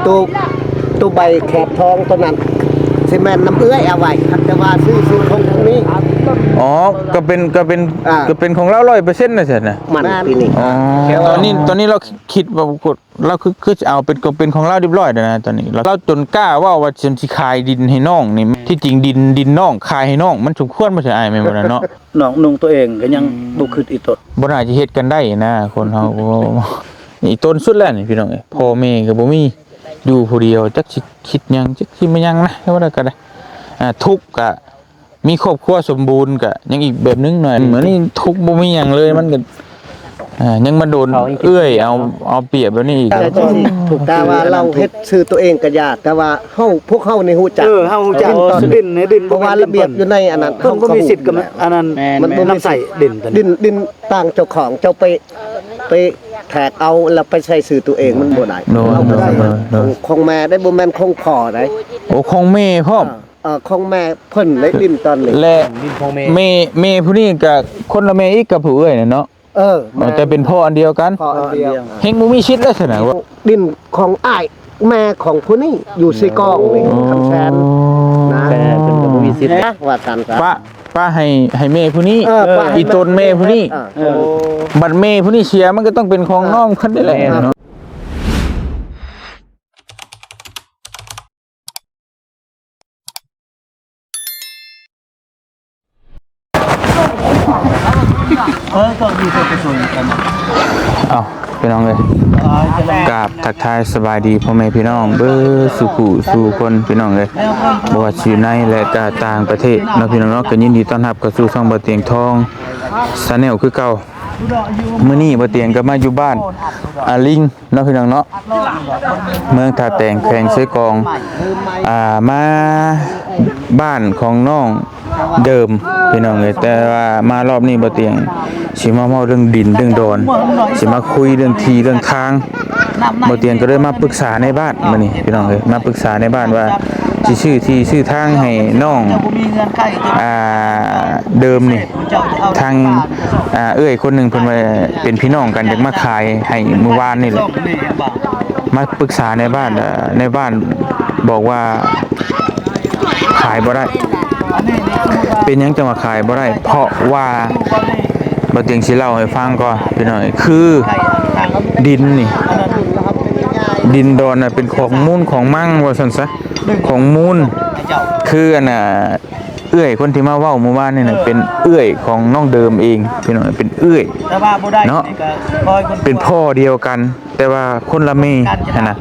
ໂຕ ໂຕໃບແຂບທອງໂຕນັ້ນ ຊິແມ່ນນຳເອື້ອຍເອົາໄວ້ ຫາກແຕ່ວ່າຊື້ ຊື້ຂອງພວກນີ້. ອໍ ກໍເປັນ ກໍເປັນ ອ່າ ກໍເປັນຂອງລາວຮ້ອຍເປີເຊັນນະຊັ້ນນະ. ມັນປີນີ້ ອໍ ແຕ່ວ່າ ຕອນນີ້ ຕອນນີ້ລາວຄິດວ່າ ລາວຄື ຄືຊິເອົາເປັນ ກໍເປັນຂອງລາວຮຽບຮ້ອຍແລ້ວນະຕອນນີ້. ລາວຈົນກ້າເວົ້າວ່າຊິ ຊິຂາຍດິນໃຫ້ນ້ອງນີ້ ທີ່ຈິງດິນ ດິນນ້ອງຂາຍໃຫ້ນ້ອງ ມັນສົມຄວນບໍ່ໃຊ່ອ້າຍ ແມ່ນບໍ່ລະເນາະ? ນ້ອງນຸ່ງຕົວເອງກໍຍັງ ອືມ ບໍ່ຄິດອີ່ຕົນ ບໍ່ໜ້າຈະເຮັດກັນໄດ້ນະ ຄົນເຮົາ. ໂອ້ ອີ່ຕົນສຸດແລ້ວນີ້ພີ່ນ້ອງເອີຍ ພໍ່ແມ່ກໍບໍ່ມີ ຢູ່ຜູ້ດຽວ ຈັກຊິຄິດຫຍັງ ຈັກຊິມາຫຍັງນະ ວ່າໄດ້ກໍໄດ້. ອ່າ ທຸກກະ ມີຄອບຄົວສົມບູນກະຍັງອີກແບບໜຶ່ງໜ້ອຍ ອືມ ມື້ນີ້ທຸກບໍ່ມີຫຍັງເລີຍ ມັນກໍ ອ່າ ຍັງມາໂດນເອື້ອຍເອົາ ເອົາປຽບແບບນີ້ອີກ. ແຕ່ວ່າລາວເຮັດຊື່ຕົວເອງກໍຢ່າ ແຕ່ວ່າເຮົາ ພວກເຮົານີ້ຮູ້ຈັກ ເອີ ເຮົາຮູ້ຈັກ ດິນ ດິນ ເພາະວ່າລະບຽບຢູ່ໃນອັນນັ້ນ ເພິ່ນບໍ່ມີສິດກັບອັນນັ້ນ ມັນບໍ່ມີສິດ ດິນ ດິນຕ່າງເຈົ້າຂອງ ເຈົ້າໄປ ໄປແທກເອົາແລ້ວໄປໃສ່ຊື່ຕົວເອງ ມັນບໍ່ໄດ້. ເຮົາບໍ່ໄດ້ ຂອງແມ່ໄດ້ ບໍ່ແມ່ນຂອງພໍ່ໄດ້. ໂອ້ ຂອງແມ່ພ້ອມ ເອີ ຂອງແມ່ເພິ່ນໄດ້ດິນຕອນນີ້ ແລະ ດິນຂອງແມ່ ແມ່ ແມ່ຜູ້ນີ້ກໍຄົນລະແມ່ອີກກັບຜູ້ເອື້ອຍນະເນາະ. ເອີ ແມ່ນ ແຕ່ເປັນພໍ່ອັນດຽວກັນ ພໍ່ອັນດຽວ ເຮັງບໍ່ມີສິດເລີຍຊັ້ນນະ. ດິນຂອງອ້າຍແມ່ຂອງຜູ້ນີ້ຢູ່ເຊກອງນີ້ ອໍ ຄຳແສນນະ ແຕ່ເພິ່ນກໍບໍ່ມີສິດນະ ວ່າຊັ້ນຊະ ປະ ປະໃຫ້ ໃຫ້ແມ່ຜູ້ນີ້ ເອີ ປະໃຫ້ອີ່ຕົນແມ່ຜູ້ນີ້ ເອີ ບັດແມ່ຜູ້ນີ້ເສຍ ມັນກໍຕ້ອງເປັນຂອງ ເອີ ນ້ອງເພິ່ນນີ້ແຫຼະ ແມ່ນ ເນາະ. ເອີ ກໍມີປະຊາຊົນກັນ ເອົ້າ ພີ່ນ້ອງເອີຍ ກາບທັກທາຍສະບາຍດີພໍ່ແມ່ພີ່ນ້ອງເບິດສູ່ຜູ້ສູ່ຄົນ ພີ່ນ້ອງເອີຍ ບໍ່ວ່າຊິຢູ່ໃນ ແລະ ກໍຕ່າງປະເທດເນາະ ພີ່ນ້ອງເນາະ. ກໍຍິນດີຕ້ອນຮັບເຂົ້າສູ່ຊ່ອງບ່າວຕຽງທອງ Channel ຄືເກົ່າ. ມື້ນີ້ບ່າວຕຽງກໍມາຢູ່ບ້ານອາລິງ ເນາະ ພີ່ນ້ອງເນາະ ເມືອງທ່າແຕງ ແຂວງເຊກອງ ອ່າ ມາບ້ານຂອງນ້ອງເດີມ ພີ່ນ້ອງເອີຍ. ແຕ່ວ່າມາລອບນີ້ບ່າວຕຽງຊິມາເວົ້າເລື່ອງດິນເລື່ອງດອນ ຊິມາຄຸຍເລື່ອງທີ່ເລື່ອງທາງ. ບ່າວຕຽງກໍເລີຍມາປຶກສາໃນບ້ານມື້ນີ້ ພີ່ນ້ອງເອີຍ ມາປຶກສາໃນບ້ານວ່າຊິຊື້ທີ່ຊື້ທາງໃຫ້ນ້ອງ ອ່າ ເດີມນີ້ ທາງ ອ່າ ເອື້ອຍຄົນໜຶ່ງເພິ່ນວ່າເປັນພີ່ນ້ອງກັນ ຢາກມາຂາຍໃຫ້ມື້ວານນີ້ແຫຼະ. ມາປຶກສາໃນບ້ານ ເອີ ໃນບ້ານບອກວ່າຂາຍບໍ່ໄດ້. ເປັນຫຍັງຈັ່ງວ່າຂາຍບໍ່ໄດ້? ເພາະວ່າ ບ່າວຕຽງຊິເລົ່າໃຫ້ຟັງກ່ອນ ພີ່ນ້ອງເອີຍ ຄືດິນນີ້ ດິນດອນນະ ເປັນຂອງມູນຂອງມັງ ວ່າຊັ້ນຊະ ຂອງມູນ ຄືອັນນ່າ ເອື້ອຍຄົນທີ່ມາເວົ້າມື້ວານນີ້ນະ ເປັນເອື້ອຍຂອງນ້ອງເດີມເອງ ພີ່ນ້ອງ ເປັນເອື້ອຍເນາະ ເປັນພໍ່ດຽວກັນ ແຕ່ວ່າຄົນລະແມ່ຫັ້ນນະ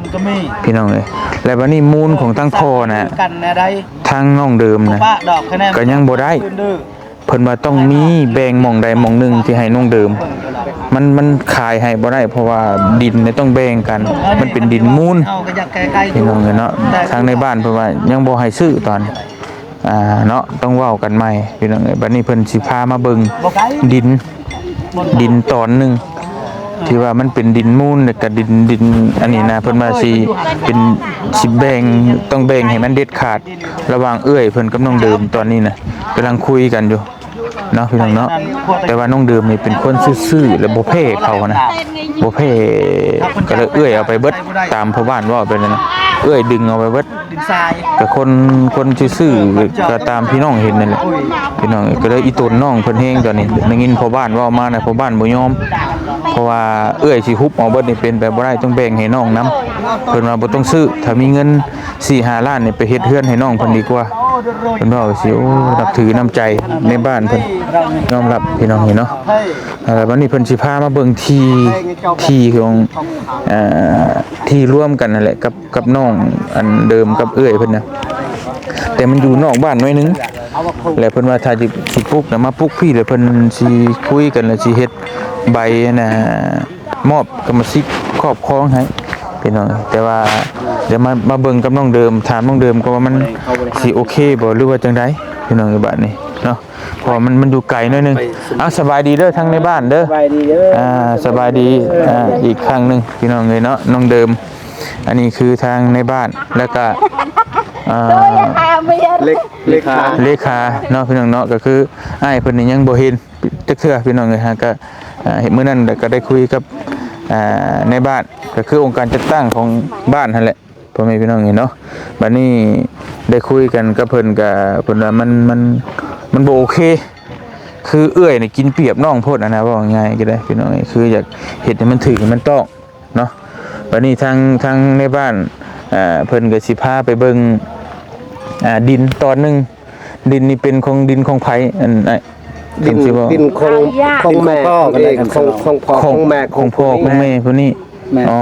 ພີ່ນ້ອງເອີຍ. ແລ້ວບັດນີ້ມູນຂອງທາງພໍ່ນະ ທາງນ້ອງເດີມນະ ກໍຍັງບໍ່ໄດ້ ເພິ່ນວ່າຕ້ອງມີແບ່ງໝ່ອງໃດໝ່ອງໜຶ່ງທີ່ໃຫ້ນ້ອງເດີມ ມັນ ມັນຂາຍໃຫ້ບໍ່ໄດ້ ເພາະວ່າດິນນີ້ຕ້ອງແບ່ງກັນ ມັນເປັນດິນມູນ ພີ່ນ້ອງເອີຍເນາະ. ທາງໃນບ້ານເພິ່ນວ່າຍັງບໍ່ໃຫ້ຊື້ຕອນ ອ່າ ເນາະ ຕ້ອງເວົ້າກັນໃໝ່ ພີ່ນ້ອງເອີຍ. ບັດນີ້ເພິ່ນຊິພາມາເບິ່ງດິນ ດິນຕອນໜຶ່ງ ທີ່ວ່າມັນເປັນດິນມູນ ແລ້ວກະດິນ ດິນອັນນີ້ນະ ເພິ່ນວ່າຊິເປັນ ຊິແບ່ງ ຕ້ອງແບ່ງໃຫ້ມັນເດັດຂາດ ລະຫວ່າງເອື້ອຍເພິ່ນກັບນ້ອງເດີມ. ຕອນນີ້ນະ ກຳລັງຄຸຍກັນຢູ່ເນາະ ພີ່ນ້ອງເນາະ. ແຕ່ວ່ານ້ອງເດີມນີ້ເປັນຄົນຊື່ໆ ແລະ ບໍ່ແພ້ເຂົານະ ບໍ່ແພ້ ກໍເລີຍເອື້ອຍເອົາໄປເບິດ ຕາມພໍ່ບ້ານເວົ້າໄປນັ້ນນະ ເອື້ອຍດຶງເອົາໄປເບິດ. ກໍຄົນ ຄົນຊື່ໆ ກໍຕາມພີ່ນ້ອງເຫັນນັ້ນແຫຼະ ພີ່ນ້ອງ. ກໍເລີຍອີ່ຕົນນ້ອງເພິ່ນແຮງ ຕອນນີ້ໄດ້ຍິນພໍ່ບ້ານເວົ້າມານະ ພໍ່ບ້ານບໍ່ຍອມ ເພາະວ່າເອື້ອຍຊິຮຸບເອົາເບິດນີ້ເປັນໄປບໍ່ໄດ້ ຕ້ອງແບ່ງໃຫ້ນ້ອງນຳ. ເພິ່ນວ່າບໍ່ຕ້ອງຊື້ ຖ້າມີເງິນສີ່ຫ້າລ້ານນີ້ໄປເຮັດເຮືອນໃຫ້ນ້ອງເພິ່ນດີກວ່າ ເພິ່ນເວົ້າຈັ່ງຊີ້. ໂອ້ ນັບຖືນ້ຳໃຈໃນບ້ານເພິ່ນ ຍອມຮັບ ພີ່ນ້ອງເອີຍເນາະ. ແລ້ວບັດນີ້ເພິ່ນຊິພາມາເບິ່ງທີ່ ທີ່ຂອງ ເອີ ທີ່ລວມກັນນັ້ນແຫຼະ ກັບ ກັບນ້ອງອັນເດີມກັບເອື້ອຍເພິ່ນນະ ແຕ່ມັນຢູ່ນອກບ້ານໜ້ອຍໜຶ່ງ ແລ້ວເພິ່ນວ່າຖ້າຊິ ຊິປຸກນະ ມາປຸກພີ້ ແລ້ວເພິ່ນຊິຄຸຍກັນ ແລ້ວຊິເຮັດໃບອັນນ່າ ມອບກຳມະສິດຄອບຄອງໃຫ້ ພີ່ນ້ອງ. ແຕ່ວ່າດຽວມາ ມາເບິ່ງກັບນ້ອງເດີມ ຖາມນ້ອງເດີມກ່ອນວ່າມັນຊິໂອເຄບໍ່ ຫຼືວ່າຈັ່ງໃດ ພີ່ນ້ອງເອີຍ ບາດນີ້ເນາະ. ເພາະວ່າມັນ ມັນຢູ່ໄກໜ້ອຍໜຶ່ງ. ເອົາ ສະບາຍດີເດີ ທາງໃນບ້ານເດີ ສະບາຍດີເດີ ອ່າ ສະບາຍດີ ອ່າ ອີກຄັ້ງໜຶ່ງ ພີ່ນ້ອງເອີຍເນາະ ນ້ອງເດີມ. ອັນນີ້ຄືທາງໃນບ້ານ ແລ້ວກະ ອ່າ ເລ ເລຂາ ເລຂາເນາະ ພີ່ນ້ອງເນາະ. ກໍຄືອ້າຍເພິ່ນນີ້ຍັງບໍ່ເຫັນຈັກເທື່ອ ພີ່ນ້ອງເອີຍ. ຫາກະ ອ່າ ມື້ນັ້ນກໍໄດ້ຄຸຍກັບ ອ່າ ໃນບ້ານ ກໍຄືອົງການຈັດຕັ້ງຂອງບ້ານຫັ້ນແຫຼະ ພໍ່ແມ່ພີ່ນ້ອງເອີຍເນາະ. ບັດນີ້ໄດ້ຄຸຍກັນກັບເພິ່ນ ກໍເພິ່ນວ່າມັນ ມັນ ມັນບໍ່ໂອເຄ ຄືເອື້ອຍນີ້ກິນປຽບນ້ອງໂພດຫັ້ນນະ ເວົ້າງ່າຍໆກໍໄດ້ພີ່ນ້ອງເອີຍ ຄືຢາກເຮັດໃຫ້ມັນຖືກໃຫ້ມັນຕ້ອງເນາະ. ບັດນີ້ທາງ ທາງໃນບ້ານ ເອີ ເພິ່ນກໍຊິພາໄປເບິ່ງ ອ່າ ດິນຕອນໜຶ່ງ ດິນນີ້ເປັນຂອງ ດິນຂອງໃຜ ອັນອ້າຍ? ດິນ ເພິ່ນຊິເວົ້າ ດິນຂອງ ຂອງແມ່ເພິ່ນເອງ ຂອງ ຂອງພໍ່ ຂອງແມ່ ຂອງພໍ່ຂອງແມ່ເພິ່ນນີ້. ແມ່ນ ອໍ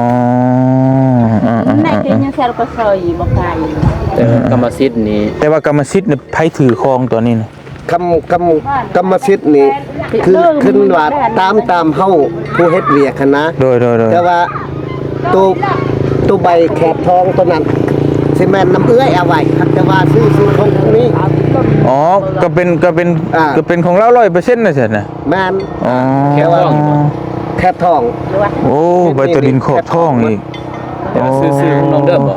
ແມ່ກິນຢູ່ແຖວກະຊອຍບໍ່ໄກ ແຕ່ກຳມະສິດນີ້ ແຕ່ວ່າກຳມະສິດນີ້ໃຜຖືຄອງຕອນນີ້ນະ? ກຳ ກຳ ກຳມະສິດນີ້ ຄື ຄືວ່າຕາມ ຕາມເຮົາຜູ້ເຮັດວຽກຫັ້ນນະ. ໂດຍ ໂດຍ ໂດຍ ແຕ່ວ່າ ໂຕ ໂຕໃບແຂດທອງໂຕນັ້ນ ຊິແມ່ນນຳເອື້ອຍເອົາໄວ້ ຫາກແຕ່ວ່າຊື້ ຊື້ຂອງພວກນີ້. ອໍ ກໍເປັນ ກໍເປັນ ອ່າ ກໍເປັນຂອງລາວຮ້ອຍເປີເຊັນນະຊັ້ນນະ. ແມ່ນ ອໍ ແຂດທອງ ແຂດທອງ. ໂອ້ ໃບຕາດິນຂອບທອງອີກ. ແຕ່ວ່າຊື່ ຊື່ຂອງນ້ອງເດີມບໍ່?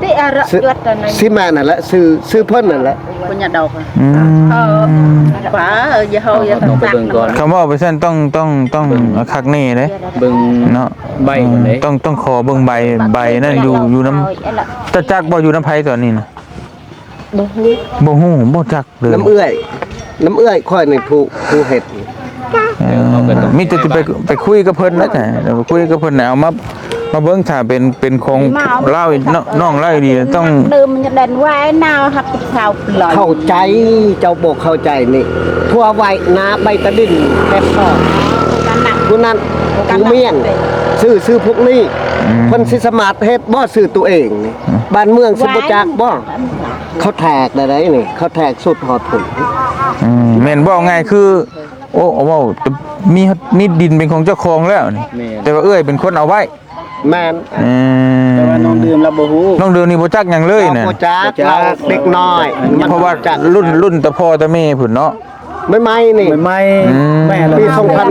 ຊິແມ່ນຫັ້ນແຫຼະ ຊື່ ຊື່ເພິ່ນຫັ້ນແຫຼະ. ອືມ ຕ້ອງໄປເບິ່ງກ່ອນ. ຄຳເວົ້າໄປຊັ້ນຕ້ອງ ຕ້ອງ ຕ້ອງ ເບິ່ງ ເອົາຄັກແນ່ເດ້ ເບິ່ງເນາະ ໃບ ເອີ ຕ້ອງ ຕ້ອງຂໍເບິ່ງໃບ ໃບນັ້ນຢູ່ ຢູ່ນຳ ຈັກ ຈັກບໍ່ຢູ່ນຳໃຜຕອນນີ້ນະ? ບໍ່ຮູ້ ບໍ່ຮູ້ ບໍ່ຈັກເລີຍ ນຳເອື້ອຍ ນຳເອື້ອຍຂ້ອຍນີ້ຜູ້ ຜູ້ເຮັດ. ເອີ ມີແຕ່ຊິໄປ ໄປຄຸຍກັບເພິ່ນນະ ໄປຄຸຍກັບເພິ່ນ ເອົາມາ ມາເບິ່ງ ຖ້າເປັນ ເປັນຂອງລາວອີກເນາະ ນ້ອງລາວອີກດີ ຕ້ອງ ເດີມມັນຈະແດນໄວ້ນາວຮັບຜິດຊອບ ເຂົ້າໃຈ ເຈົ້າບໍ່ເຂົ້າໃຈນີ້ ທົ່ວໄວ້ໜ້າໃບຕາດິນແຄບຊອກ ຜູ້ນັ້ນຜູ້ໝ້ຽນ ຊື່ ຊື່ພວກນີ້ ອືມ ເພິ່ນຊິສາມາດເຮັດບໍ່? ຊື່ໂຕເອງນີ້ ອືມ ບ້ານເມືອງຊິບໍ່ຈັກບໍ່? ເຂົາແທກໄດ້ໃດນີ້ ເຂົາແທກສຸດຮອດພຸ້ນ. ອືມ ແມ່ນ ເວົ້າງ່າຍຄື ໂອ້ ເວົ້າ ມີ ມີດິນເປັນຂອງເຈົ້າຂອງແລ້ວນີ້ ແມ່ນ ແຕ່ວ່າເອື້ອຍເປັນຄົນເອົາໄວ້. ແມ່ນ ເອີ ແຕ່ວ່ານ້ອງດື່ມລາວບໍ່ຮູ້ ນ້ອງດື່ມນີ້ບໍ່ຈັກຫຍັງເລີຍນະ ບໍ່ຈັກ ເດັກນ້ອຍ ເພາະວ່າລຸ້ນ ລຸ້ນແຕ່ພໍ່ແຕ່ແມ່ພຸ້ນເນາະ. ໃໝ່ໆນີ້ ໃໝ່ໆ ອືມ ແມ່ນ ປີສອງພັນ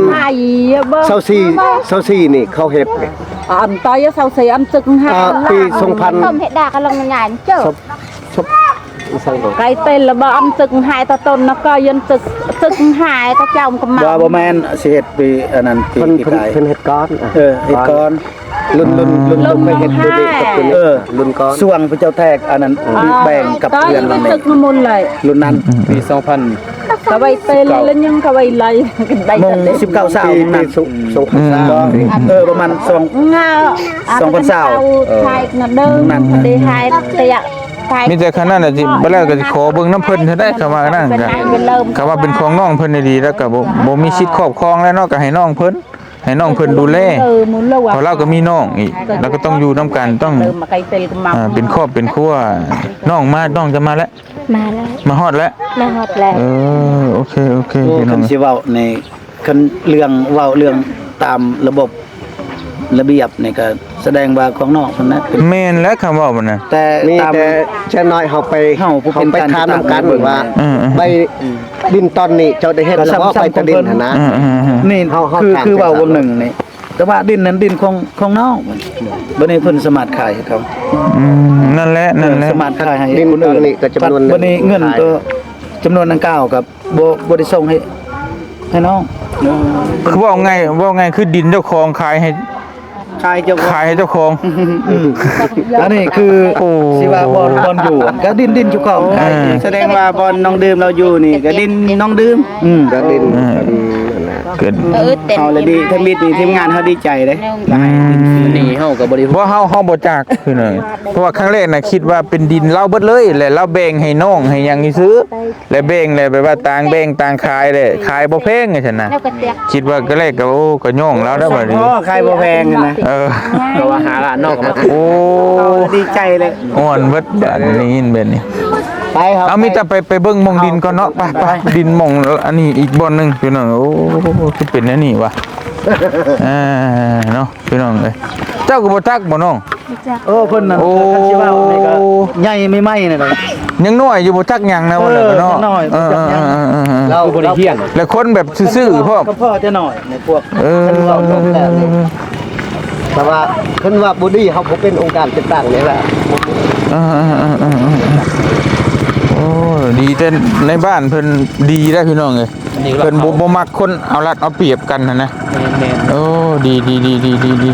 ຊາວສີ່ ຊາວສີ່ນີ້ເຂົາເຮັດນີ້ ອັນຕອຍຊາວສີ່ ອັນຕຶກຫາ ອ່າ ປີສອງພັນ ເຮັດດາກະລະງານເຈົ້າ ໄກເຕັນລະບໍ່ ອັນຕຶກຫາຍຕາຕົ້ນນະ ກໍຍັນຕຶກ ຕຶກຫາຍຕາເຈົ້າກໍມາ ບໍ່ ບໍ່ແມ່ນ ຊິເຮັດປີອັນນັ້ນ ປີ ເພິ່ນ ປີກາຍ ເພິ່ນເຮັດກ່ອນ ເອີ ເຮັດກ່ອນ ລຸ້ນ ລຸ້ນ ລຸ້ນ ລຸ້ນເຄີຍເຮັດຢູ່ນີ້ ເອີ ລຸ້ນກ່ອນ ຊ່ວງພະເຈົ້າແທກອັນນັ້ນ ອືມ ແບ່ງກັບເຮືອນຫຼັງນີ້ ລຸ້ນນັ້ນ ອືມ ປີສອງພັນ ກະໄວເຕັນລະຍັງກະໄວໄລ ມອງສິບເກົ້າ ຊາວນັ້ນ ສອງພັນຊາວ ອືມ ເອີ ປະມານສອງ ສອງພັນຊາວ ເອີ ນັ້ນ ມີແຕ່ຂະນັ້ນແຫຼະ ບັດແລ້ວກໍຊິຂໍເບິ່ງນຳເພິ່ນເທື່ອໃດ ຄຳວ່ານັ້ນກໍ ຄຳວ່າເປັນຂອງນ້ອງເພິ່ນອີ່ຫຼີ ແລ້ວກໍບໍ່ ບໍ່ມີສິດຄອບຄອງແລ້ວເນາະ ກໍໃຫ້ນ້ອງເພິ່ນ ໃຫ້ນ້ອງເພິ່ນດູແລ ເພາະລາວກໍມີນ້ອງອີກ ລາວກໍຕ້ອງຢູ່ນຳກັນ ຕ້ອງ ອ່າ ເປັນຄອບເປັນຄົວ ນ້ອງມາ ນ້ອງຈະມາແລ້ວ ມາແລ້ວ ມາຮອດແລ້ວ ມາຮອດແລ້ວ ເອີ ໂອເຄ ໂອເຄ ໂອ້ ພີ່ນ້ອງ ຄັນຊິເວົ້າໃນ ຄັນເລື່ອງເວົ້າເລື່ອງຕາມລະບົບລະບຽບນີ້ກໍສະແດງວ່າຂອງນອກຫັ້ນນະ ແມ່ນແຫຼະ ຄຳເວົ້າມັນນະ ແຕ່ມີ ຕາມ ແຕ່ຈະນ້ອຍເຮົາໄປ ເຮົາ ເຮົາໄປຖາມນຳກັນວ່າ ເອີ ເອີ ໃບ ອືມ ດິນຕອນນີ້ເຈົ້າໄດ້ເຮັດແລ້ວບໍ່ ໃບຕາດິນຫັ້ນນະ ອືມ ນີ້ ເຮົາ ເຮົາ ຄື ຄືເວົ້າເບິ່ງໜຶ່ງນີ້ ແຕ່ວ່າດິນນັ້ນດິນຂອງ ຂອງນອກ ບັດນີ້ເພິ່ນສາມາດຂາຍໃຫ້ເຂົາ ອືມ ນັ້ນແຫຼະ ນັ້ນແຫຼະ ສາມາດຂາຍໃຫ້ຄົນອື່ນ ບັດນີ້ເງິນກໍຈຳນວນດັ່ງກ່າວກໍບໍ່ ບໍ່ໄດ້ສົ່ງໃຫ້ ໃຫ້ນ້ອງ ຄືເວົ້າງ່າຍ ເວົ້າງ່າຍຄືດິນເຈົ້າຂອງຂາຍໃຫ້ ຂາຍເຈົ້າຂອງ ຂາຍໃຫ້ເຈົ້າຂອງ ອືມ ອັນນີ້ຄື ໂອ້ ຊິວ່າບ່ອນ ບ່ອນຢູ່ ກໍດິນ ດິນເຈົ້າຂອງ ເອີ ຂາຍ ສະແດງວ່າບ່ອນນ້ອງດື່ມລາວຢູ່ນີ້ກໍດິນນ້ອງດື່ມ ອືມ ກໍດິນ ເອີ ເອີ ເຮົາລະດີ ທຳອິດນີ້ທີມງານເຮົາດີໃຈເດ້ ອືມ ນີ້ເຮົາກໍບໍ່ໄດ້ ບໍ່ ເຮົາ ເຮົາບໍ່ຈັກຄືນັ້ນ ເພາະວ່າຄັ້ງແລກນະຄິດວ່າເປັນດິນລາວເບິດເລີຍ ແລະລາວແບ່ງໃຫ້ນ້ອງໃຫ້ຫຍັງຊື່ ແລະແບ່ງ ແລະແບບວ່າຕ່າງແບ່ງຕ່າງຂາຍ ແລະຂາຍບໍ່ແພງຈັ່ງຊັ້ນນະ ຄິດວ່າກໍແລກກໍ ໂອ້ ກໍຍ້ອງລາວແລ້ວບັດນີ້ ໂອ້ ຂາຍບໍ່ແພງນະ ເອີ ກໍວ່າຫ້າລ້ານເນາະ ກໍມາ ໂອ້ ດີໃຈເລີຍ ມ່ວນເບິດບາດນີ້ ໄດ້ຍິນແບບນີ້ ໄປ ເຮົາ ເອົາ ມີແຕ່ໄປ ໄປເບິ່ງໝ່ອງດິນກ່ອນເນາະ ໄປ ໄປ ດິນໝ່ອງອັນນີ້ອີກບ່ອນໜຶ່ງ ພີ່ນ້ອງ ໂອ້ ຄືເປັນແນວນີ້ວະ ອ່າ ເນາະ ພີ່ນ້ອງເອີຍ ເຈົ້າກໍບໍ່ຈັກບໍ່ນ້ອງ? ບໍ່ຈັກ ເອີ ເພິ່ນນັ້ນ ໂອ້ ຄັນຊິເວົ້ານີ້ກໍໃຫຍ່ໃໝ່ໆ ນັ້ນແຫຼະ ຍັງນ້ອຍຢູ່ ບໍ່ຈັກຫຍັງນະ ເອີ ວ່າແລ້ວເນາະ ຍັງນ້ອຍ ເອີ ບໍ່ຈັກຫຍັງ ເອີ ເອີ ເອີ ເອີ ຄືບໍ່ໄດ້ຮຽນ ແລະຄົນແບບຊື່ໆ ພ້ອມ ກໍພໍແຕ່ນ້ອຍໃນພວກ ເອີ ຄັນເວົ້າລົງແລ້ວນີ້ ແຕ່ວ່າຄັນວ່າບໍ່ດີ ເຮົາບໍ່ເປັນອົງການຈັດຕັ້ງນີ້ແຫຼະ ເອີ ເອີ ໂອ້ ດີແຕ່ໃນບ້ານເພິ່ນດີແລ້ວ ພີ່ນ້ອງເອີຍ ອັນນີ້ ເພິ່ນບໍ່ ບໍ່ມັກຄົນເອົາລັດເອົາປຽບກັນຫັ້ນນະ ແມ່ນໆ ໂອ້ ດີ ດີ ດີ ດີ ດີ ດີ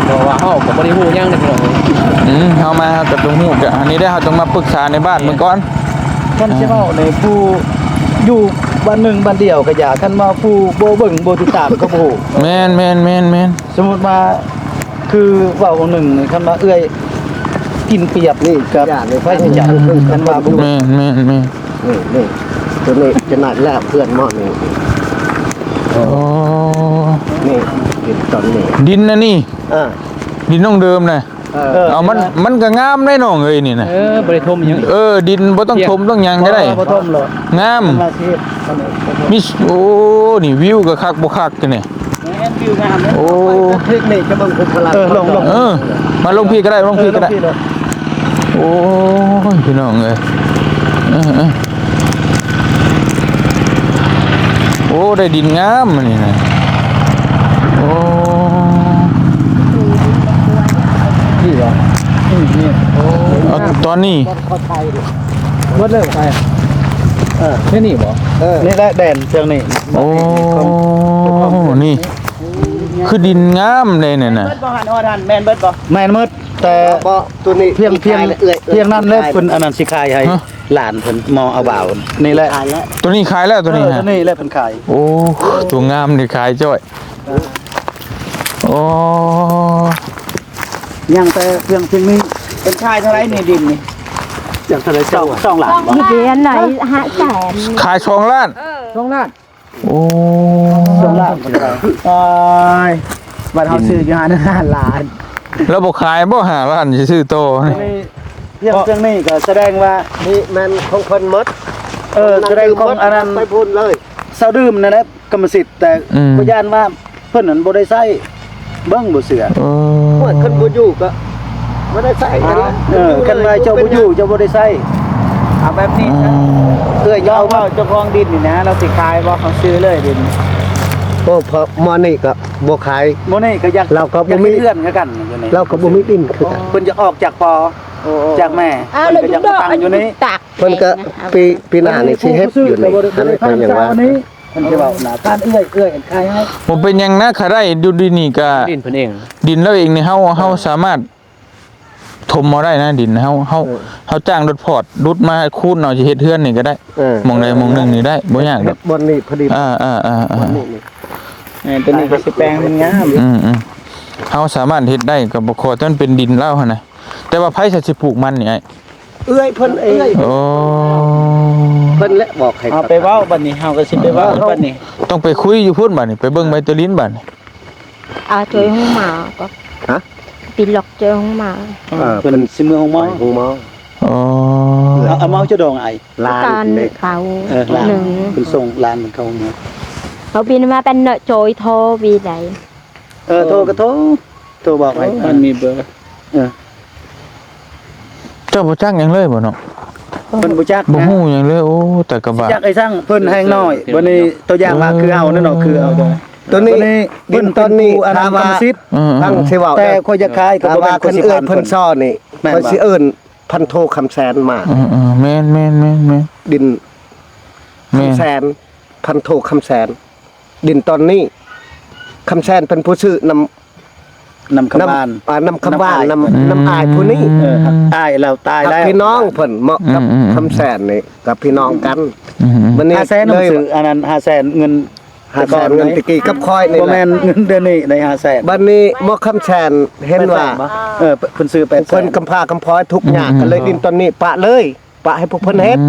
ເພາະວ່າເຮົາກໍບໍ່ໄດ້ຮູ້ຫຍັງເດ້ພີ່ນ້ອງເອີຍ. ອືມ ເຮົາມາເຮົາກໍຕ້ອງຮູ້ ກະອັນນີ້ເດ້ ເຮົາຕ້ອງມາປຶກສາໃນບ້ານເບິ່ງກ່ອນ. ຄັນຊິເວົ້າໃນຜູ້ຢູ່ບ້ານໜຶ່ງບ້ານດຽວກໍຢ່າ ຄັນວ່າຜູ້ບໍ່ເບິ່ງບໍ່ຕິດຕາມກໍບໍ່ຮູ້. ແມ່ນໆໆໆ. ສົມມຸດວ່າ ຄືເວົ້າໜຶ່ງນີ້ ຄັນວ່າເອື້ອຍກິນປຽບນີ້ກໍ ຢ້ານໄປໃຫ້ຈັບ ຄັນວ່າບໍ່ ແມ່ນໆໆ. ນີ້ ນີ້ ຕົວນີ້ຈະໜ້າແລ້ວເພື່ອນໝໍນີ້. ອໍ ນີ້ ດິນຕອນນີ້ ດິນອັນນີ້ ເອີ ດິນນ້ອງເດີມນະ. ເອີ ເອົາ ມັນ ມັນກໍງາມໄດ໋ນ້ອງເອີຍນີ້ນະ. ເອີ ບໍ່ໄດ້ຖົມຫຍັງ. ເອີ ດິນບໍ່ຕ້ອງຖົມຕ້ອງຫຍັງກໍໄດ້ ບໍ່ ບໍ່ຖົມດອກ ງາມ. ມັນວ່າຊິເຮັດ ມີ ໂອ້ ນີ້ວິວກໍຄັກບໍ່ຄັກນີ້. ແມ່ນ ວິວງາມເດ້. ໂອ້ ເທກນິກຈະເບິ່ງ ເອີ ລອງ ລອງ ເອີ ມາລົງພີ້ກໍໄດ້ ລົງພີ້ກໍໄດ້. ເອີ ລົງພີ້ເດີ. ໂອ້ຍ ພີ່ນ້ອງເອີຍ ເອີໆ ໂອ້ ໄດ້ດິນງາມອັນນີ້ນະ. ໂອ້ ນີ້ບໍ? ນີ້ ນີ້ ໂອ້ ເອົາຕອນນີ້ ເບິດເລີຍໄປ. ເອີ ແຄ່ນີ້ບໍ? ເອີ ນີ້ແຫຼະແດນເທື່ອນີ້. ໂອ້ ນີ້ຄືດິນງາມເດ້ນີ້ນະ. ແມ່ນເບິດບໍ່? ແມ່ນເບິດ ແຕ່ ບໍ່ ຕົວນີ້ພຽງ ພຽງ ຂາຍແລ້ວເອື້ອຍ ພຽງນັ້ນແຫຼະ ເພິ່ນອັນນັ້ນຊິຂາຍໃຫ້ ຮະ ຫຼານເພິ່ນ ມໍເອົາບ່າວນີ້ແຫຼະ. ຂາຍແລ້ວ ຕົວນີ້ຂາຍແລ້ວ ຕົວນີ້ ເອີ ຫະ ຕົວນີ້ແຫຼະເພິ່ນຂາຍ. ໂອ້ ຕົວງາມນີ້ຂາຍຈ້ອຍ. ໂອ້ ຍັງແຕ່ພຽງ ພຽງນີ້. ເພິ່ນຂາຍເທົ່າໃດນີ້ ດິນນີ້? ຈາກເທົ່າໃດ? ສອງ ສອງລ້ານບໍ່? ມີເດືອນໃດ ຫ້າແສນ ຂາຍສອງລ້ານ. ເອີ ສອງລ້ານ. ໂອ້ ສອງລ້ານ. ໂອ້ຍ ບັດເຮົາຊື້ຢູ່ຫ້າລ້ານ ແລ້ວບໍ່ຂາຍບໍ່? ຫ້າລ້ານຊິຊື້ຕໍ່. ພຽງເທື່ອນີ້ກໍສະແດງວ່າ ນີ້ແມ່ນຂອງເພິ່ນໝົດ. ເອີ ສະແດງຂອງອັນນັ້ນ ໄປພຸ້ນເລີຍ ຊາວດື່ມນັ້ນແຫຼະ ກຳມະສິດ. ແຕ່ ອືມ ກໍຢ້ານວ່າເພິ່ນນັ້ນບໍ່ໄດ້ໃຊ້ ເບິ່ງບໍ່ເຊື່ອ. ເອີ ໂອ້ຍ ຄັນບໍ່ຢູ່ກໍບໍ່ໄດ້ໃຊ້. ເອີ ຄັນວ່າເຈົ້າບໍ່ຢູ່ ເຈົ້າບໍ່ໄດ້ໃຊ້. ເອົາແບບນີ້ຊະ ອືມ ເອື້ອຍເຈົ້າເວົ້າ ເຈົ້າຂອງດິນນີ້ນະ ລາວຊິຂາຍບໍ່? ເຮົາຊື້ເລີຍດິນ. ໂອ້ ເພາະໝໍນີ້ກໍບໍ່ຂາຍ ໝໍນີ້ກໍຢາກ ລາວກໍບໍ່ມີເຮືອນຄືກັນຢູ່ນີ້ ລາວກໍບໍ່ມີດິນຄືກັນ. ເພິ່ນຈະອອກຈາກພໍ່ ໂອ້ ຈາກແມ່ ເພິ່ນກໍຢາກມາຕັ້ງຢູ່ນີ້. ເພິ່ນກໍປີ ປີໜ້ານີ້ຊິເຮັດຢູ່ນີ້ ອັນນີ້ເພິ່ນຍັງວ່າ ເພິ່ນຊິເວົ້ານະ ທ່ານເອື້ອຍ ເອື້ອຍຂາຍໃຫ້. ບໍ່ເປັນຫຍັງນະ ຂ້າໄດ້ຢູ່ດີນີ້ກະ ດິນເພິ່ນເອງ ດິນລາວເອງນີ້ ເຮົາ ເຮົາສາມາດຖົມເອົາໄດ້ນະ ດິນເຮົາ ເຮົາ ເອີ ເຮົາຈ້າງລົດພອດດຸດມາຂູດເອົາ ຊິເຮັດເຮືອນນີ້ກໍໄດ້. ເອີ ໝ່ອງໃດໝ່ອງໜຶ່ງນີ້ໄດ້ ບໍ່ຍາກດອກ. ບ່ອນນີ້ພໍດີ ເອີໆໆໆ ບ່ອນນີ້ນີ້ ເອີ ຕົວນີ້ກໍຊິແປງມັນງາມ. ອືມໆ ເຮົາສາມາດເຮັດໄດ້ ກໍບໍ່ຂໍ ແຕ່ມັນເປັນດິນລາວຫັ້ນນະ. ແຕ່ວ່າໃຜຊິ ຊິປູກມັນນີ້ອ້າຍ? ເອື້ອຍເພິ່ນເອງ. ໂອ້ ເພິ່ນແຫຼະບອກໃຫ້ ເອົາໄປເວົ້າບັດນີ້ ເຮົາກໍຊິໄປເວົ້າບັດນີ້. ຕ້ອງໄປຄຸຍຢູ່ພຸ້ນບັດນີ້ ໄປເບິ່ງໃບຕາລິນບັດນີ້. ເອົາໂຈຍຫົງໝໍກໍ ຮະ? ໄປລັອກໂຈຍຫົງໝໍ. ເອີ ເພິ່ນຊິເມືອຫົງໝໍ ໄປຫົງໝໍ. ອໍ ເອົາ ເອົາເມົາຈະດອງອ້າຍ ຫຼານເຂົາ ເອີ ຫຼານ ເພິ່ນສົ່ງຫຼານເຂົາຫົງໝໍ. ເຮົາບິນມາເປັນໂຈຍໂທບີໃດ. ເອີ ໂທກໍໂທ ໂທບອກໃຫ້ ມັນມີເບີ. ເອີ ເຈົ້າບໍ່ຈັກຫຍັງເລີຍບໍ່ນ້ອງ? ເພິ່ນບໍ່ຈັກ ບໍ່ຮູ້ຫຍັງເລີຍ. ໂອ້ ຕາຍກະບາດ ຈັກໄອ້ຊ່າງ ເພິ່ນແຮງນ້ອຍ. ບັດນີ້ຕົວຢ່າງວ່າ ເອີ ຄືເຮົານັ້ນເນາະ ຄືເຮົາ ຕົວນີ້ ເພິ່ນ ດິນຕອນນີ້ ເປັນຜູ້ອັນນັ້ນ ກຳມະສິດ ຖ້າວ່າ ທາງຊິເວົ້າ ແຕ່ຂ້ອຍຢາກຂາຍກໍບໍ່ແມ່ນ ຖ້າວ່າຄັນເອື້ອຍເພິ່ນຊໍນີ້ ຂ້ອຍຊິເອີ້ນພັນໂທຄຳແສນມາ. ເອີໆ ແມ່ນໆໆໆ ດິນ ແມ່ນ ຄຳແສນ ພັນໂທຄຳແສນ. ດິນຕອນນີ້ ຄຳແສນເປັນຜູ້ຊື້ນຳ ນຳຄຳຫວານ ນຳ ອ່າ ນຳຄຳຫວານ ນຳ ນຳອ້າຍ ນຳອ້າຍຜູ້ນີ້. ເອີ ອ້າຍລາວຕາຍແລ້ວ ພີ່ນ້ອງເພິ່ນເໝາະກັບ ອືມໆໆ ຄຳແສນນີ້ ກັບພີ່ນ້ອງກັນ. ອືມໆ ບັດນີ້ ຫ້າແສນ ເລີຍ ຊື້ອັນນັ້ນ ຫ້າແສນ ເງິນ ຫ້າແສນ ແຕ່ກ່ອນ ເງິນແຕ່ກີ້ກັບຂ້ອຍນີ້ ບໍ່ແມ່ນເງິນດຽວນີ້ໄດ້ ຫ້າແສນ. ບັດນີ້ໝໍຄຳແສນເຫັນວ່າ ແປດແສນບໍ່? ເອີ ເພິ່ນຊື້ແປດແສນ ເພິ່ນກຳພ້າກຳພ້ອຍທຸກຍາກ ອືມໆ ກໍເລີຍ ອືມ ດິນຕອນນີ້ປະເລີຍ. ປະໃຫ້ພວກເພິ່ນເຮັດ. ອື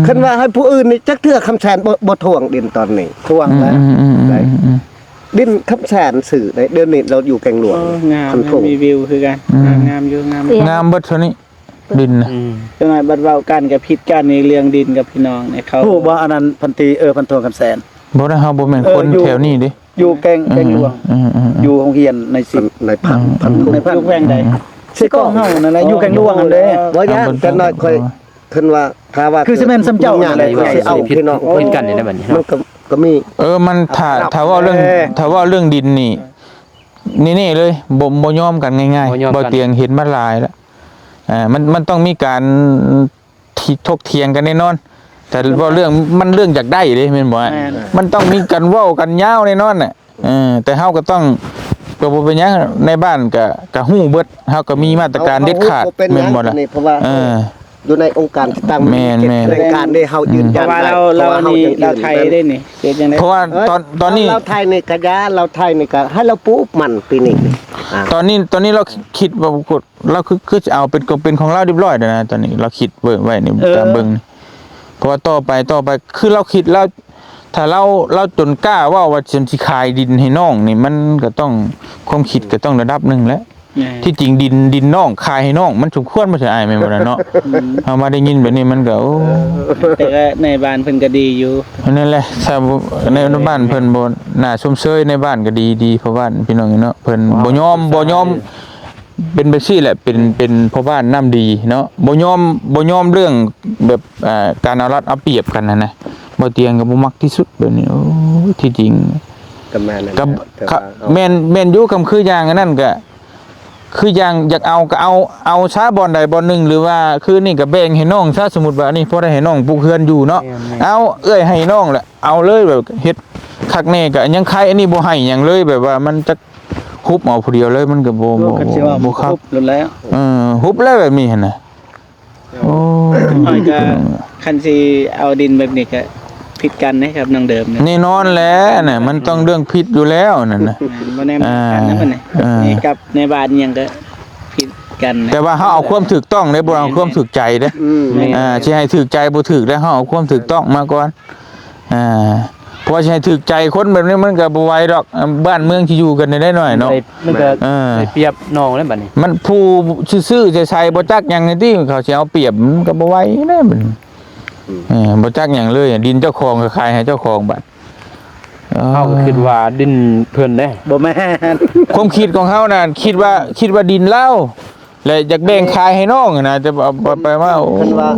ມ ຄັນວ່າໃຫ້ຜູ້ອື່ນນີ້ ຈັກເທື່ອຄຳແສນບໍ່ ບໍ່ທວງດິນຕອນນີ້. ທວງແລ້ວ ອືມໆໆໆ ໄດ້ ອືມໆ ດິນຄຳແສນຊື້ໄດ້. ດຽວນີ້ລາວຢູ່ແກງຫຼວງ. ເອີ ງາມ ພັນໂທ ມີວິວຄືກັນ. ອືມ ງາມ ງາມຢູ່ ງາມ ງາມເບິດເທົ່ານີ້ ດິນນະ. ອືມ ຈັກໜ້ອຍບັດເວົ້າກັນກໍຜິດກັນນີ້ ເລື່ອງດິນກັບພີ່ນ້ອງນີ້ ເຂົາ ຮູ້ບໍ່ ອັນນັ້ນພັນຕີ ເອີ ພັນໂທຄຳແສນ. ບໍ່ໄດ້ ເຮົາບໍ່ແມ່ນ ເອີ ຄົນ ຢູ່ ແຖວນີ້ເດ້ ຢູ່ແກງ ເອີ ແກງຫຼວງ ເອີໆໆໆ ຢູ່ໂຮງຮຽນໃນສິບ ໃນພັນ ເອີໆໆ ໃນພັນ ຢູ່ແຂວງໃດ? ເອີໆໆ ເຊກອງເຮົານັ້ນແຫຼະ ຢູ່ແຂວງຫຼວງຫັ້ນເດ້. ບໍ່ຍາກ ເອີ ຈັກໜ້ອຍຂ້ອຍ ເອີ ເພິ່ນວ່າ ຖ້າວ່າ ຄືຊິແມ່ນສ່ຳເຈົ້ານັ້ນແຫຼະ ຂ້ອຍຊິເອົາພີ່ນ້ອງ ຜິດກັນນີ້ນະບັດນີ້ ມັນກໍ ກໍມີ. ເອີ ມັນ ຖ້າ ຖ້າເວົ້າເລື່ອງ ຖ້າເວົ້າເລື່ອງດິນນີ້ ນີ້ໆ ເລີຍ ບໍ່ ບໍ່ຍອມກັນງ່າຍໆ. ບໍ່ຍອມກັນ ບໍ່ຕຽງເຫັນມາຫຼາຍແລ້ວ. ອ່າ ມັນ ມັນຕ້ອງມີການ ທີ່ຖົກຖຽງກັນແນ່ນອນ. ແຕ່ເວົ້າເລື່ອງ ມັນເລື່ອງຢາກໄດ້ເດ້ ແມ່ນບໍ່? ແມ່ນ ມັນຕ້ອງມີການເວົ້າກັນຍາວແນ່ນອນນະ. ເອີ ແຕ່ເຮົາກໍຕ້ອງ ກໍບໍ່ເປັນຫຍັງ ໃນບ້ານກໍ ກໍຮູ້ເບິດ ເຮົາກໍມີມາດຕະການເດັດຂາດ ເຮົາ ເຮົາຮູ້ບໍ່ເປັນຫຍັງ ແມ່ນບໍ່ລະ? ໂຕນີ້ ເພາະວ່າ ເອີ ເຮົາຢູ່ໃນອົງການຈັດຕັ້ງ ແມ່ນໆ ແມ່ນ ແມ່ນ ແມ່ນ ແຕ່ງການເດ້ ເຮົາ ອືມ ຢືນຢັນ ເພາະວ່າເຮົາ ເພາະວ່າເຮົາຍັງຢືນ ລາວໄທເດ້ນີ້ ເຮັດຈັ່ງໃດ? ເພາະວ່າ ເອີ ຕອນ ຕອນນີ້ ລາວໄທນີ້ກະຢ່າ ລາວໄທນີ້ກະໃຫ້ລາວປູກມັນປີນີ້ ອ່າ ຕອນນີ້ ຕອນນີ້ລາວຄິດວ່າ ລາວຄື ຄືຊິເອົາເປັນ ກໍເປັນຂອງລາວຮຽບຮ້ອຍແລ້ວນະ ຕອນນີ້ລາວຄິດໄວ້ ໄວ້ນີ້ ເອີ ຕາມເບິ່ງນີ້ ເພາະວ່າຕໍ່ໄປ ຕໍ່ໄປ ຄືລາວຄິດລາວ ຖ້າລາວ ລາວຈົນກ້າເວົ້າວ່າຊິ ຊິຂາຍດິນໃຫ້ນ້ອງນີ້ ມັນກໍຕ້ອງ ຄວາມຄິດກໍຕ້ອງລະດັບໜຶ່ງແຫຼະ ແມ່ນ ທີ່ຈິງດິນ ດິນນ້ອງຂາຍໃຫ້ນ້ອງ ມັນສົມຄວນບໍ່ໃຊ່ອ້າຍ ແມ່ນບໍ່ລະເນາະ? ອືມ ເຮົາມາໄດ້ຍິນແບບນີ້ມັນກໍ ໂອ້ ແຕ່ກໍນາຍບ້ານເພິ່ນກໍດີຢູ່ ນັ້ນແຫຼະ ຖ້າໃນບ້ານເພິ່ນບໍ່ໜ້າຊົມເຊີຍ ໃນບ້ານກໍດີ ດີພໍ່ບ້ານພີ່ນ້ອງເນາະ ເພິ່ນບໍ່ຍອມ ບໍ່ຍອມ ເປັນແບບຊີ້ແຫຼະ ເປັນ ເປັນພໍ່ບ້ານນ້ຳດີເນາະ ບໍ່ຍອມ ບໍ່ຍອມເລື່ອງແບບ ອ່າ ການເອົາລັດເອົາປຽບກັນຫັ້ນນະ ບໍ່ຕຽງກໍບໍ່ມັກທີ່ສຸດແບບນີ້ ໂອ້ຍ ທີ່ຈິງ ກໍແມ່ນນັ້ນແຫຼະ ກໍ ແມ່ນ ແມ່ນຢູ່ ຄຳຄືຢ່າງອັນນັ້ນກໍ ຄືຢ່າງຢາກເອົາກໍເອົາ ເອົາຊະບ່ອນໃດບ່ອນໜຶ່ງ ຫຼືວ່າຄືນີ້ກໍແບ່ງໃຫ້ນ້ອງຊະ ສົມມຸດວ່ານີ້ພໍໄດ້ໃຫ້ນ້ອງປຸກເຮືອນຢູ່ເນາະ ແມ່ນໆ ເອົາເອື້ອຍໃຫ້ນ້ອງແຫຼະ ເອົາເລີຍ ແບບເຮັດຄັກແນ່ກໍຍັງໄຄ ອັນນີ້ບໍ່ໃຫ້ຫຍັງເລີຍ ແບບວ່າມັນຈັກ ຮຸບເອົາຜູ້ດຽວເລີຍ ມັນກໍບໍ່ ໂອ້ ບໍ່ ຄັນຊິວ່າ ບໍ່ຄັກ ຮຸບໂລດແລ້ວ ເອີ ຮຸບແລ້ວແບບນີ້ຫັ້ນນະ ໂອ້ຍ ນ້ອຍກໍ ຄັນຊິເອົາດິນແບບນີ້ກໍຜິດກັນເດ້ກັບນ້ອງເດີມນະ ແນ່ນອນແຫຼະນະ ມັນຕ້ອງເລື່ອງຜິດຢູ່ແລ້ວນັ້ນນະ ແມ່ນ ບໍ່ແນມກັນນະ ອ່າ ບັດນີ້ ອ່າ ນີ້ກັບໃນບ້ານຫຍັງກໍຜິດກັນນະ ແຕ່ວ່າເຮົາເອົາຄວາມຖືກຕ້ອງເດ້ ບໍ່ເອົາຄວາມຖືກໃຈເດ້ ອືມ ອ່າ ຊິໃຫ້ຖືກໃຈບໍ່ຖືກເດ້ ເຮົາເອົາຄວາມຖືກຕ້ອງມາກ່ອນ ອ່າ ເພາະວ່າຊິໃຫ້ຖືກໃຈຄົນແບບນີ້ມັນກໍບໍ່ໄຫວດອກ ບ້ານເມືອງຊິຢູ່ກັນໄດ້ໜ້ອຍເນາະ ມັນກໍ ເອີ ໄດ້ປຽບນ້ອງແລ້ວບັດນີ້ ມັນຜູ້ຊື່ໆໃສໆບໍ່ຈັກຫຍັງນີ້ຕິ ເຂົາຊິເອົາປຽບ ມັນກໍບໍ່ໄຫວແລ້ວບັດນີ້ ອືມ ເອີ ບໍ່ຈັກຫຍັງເລີຍ ດິນເຈົ້າຂອງກໍຂາຍໃຫ້ເຈົ້າຂອງບັດ ເອີ ເຮົາກໍຄິດວ່າດິນເພິ່ນເດ້ ບໍ່ແມ່ນ ຄວາມຄິດຂອງເຮົານັ້ນ ຄິດວ່າ ຄິດວ່າດິນລາວ ແລະຢາກແບ່ງຂາຍໃຫ້ນ້ອງຫັ້ນນະ ແຕ່ວ່າໄປມາ ໂອ້ ຄັນວ່າ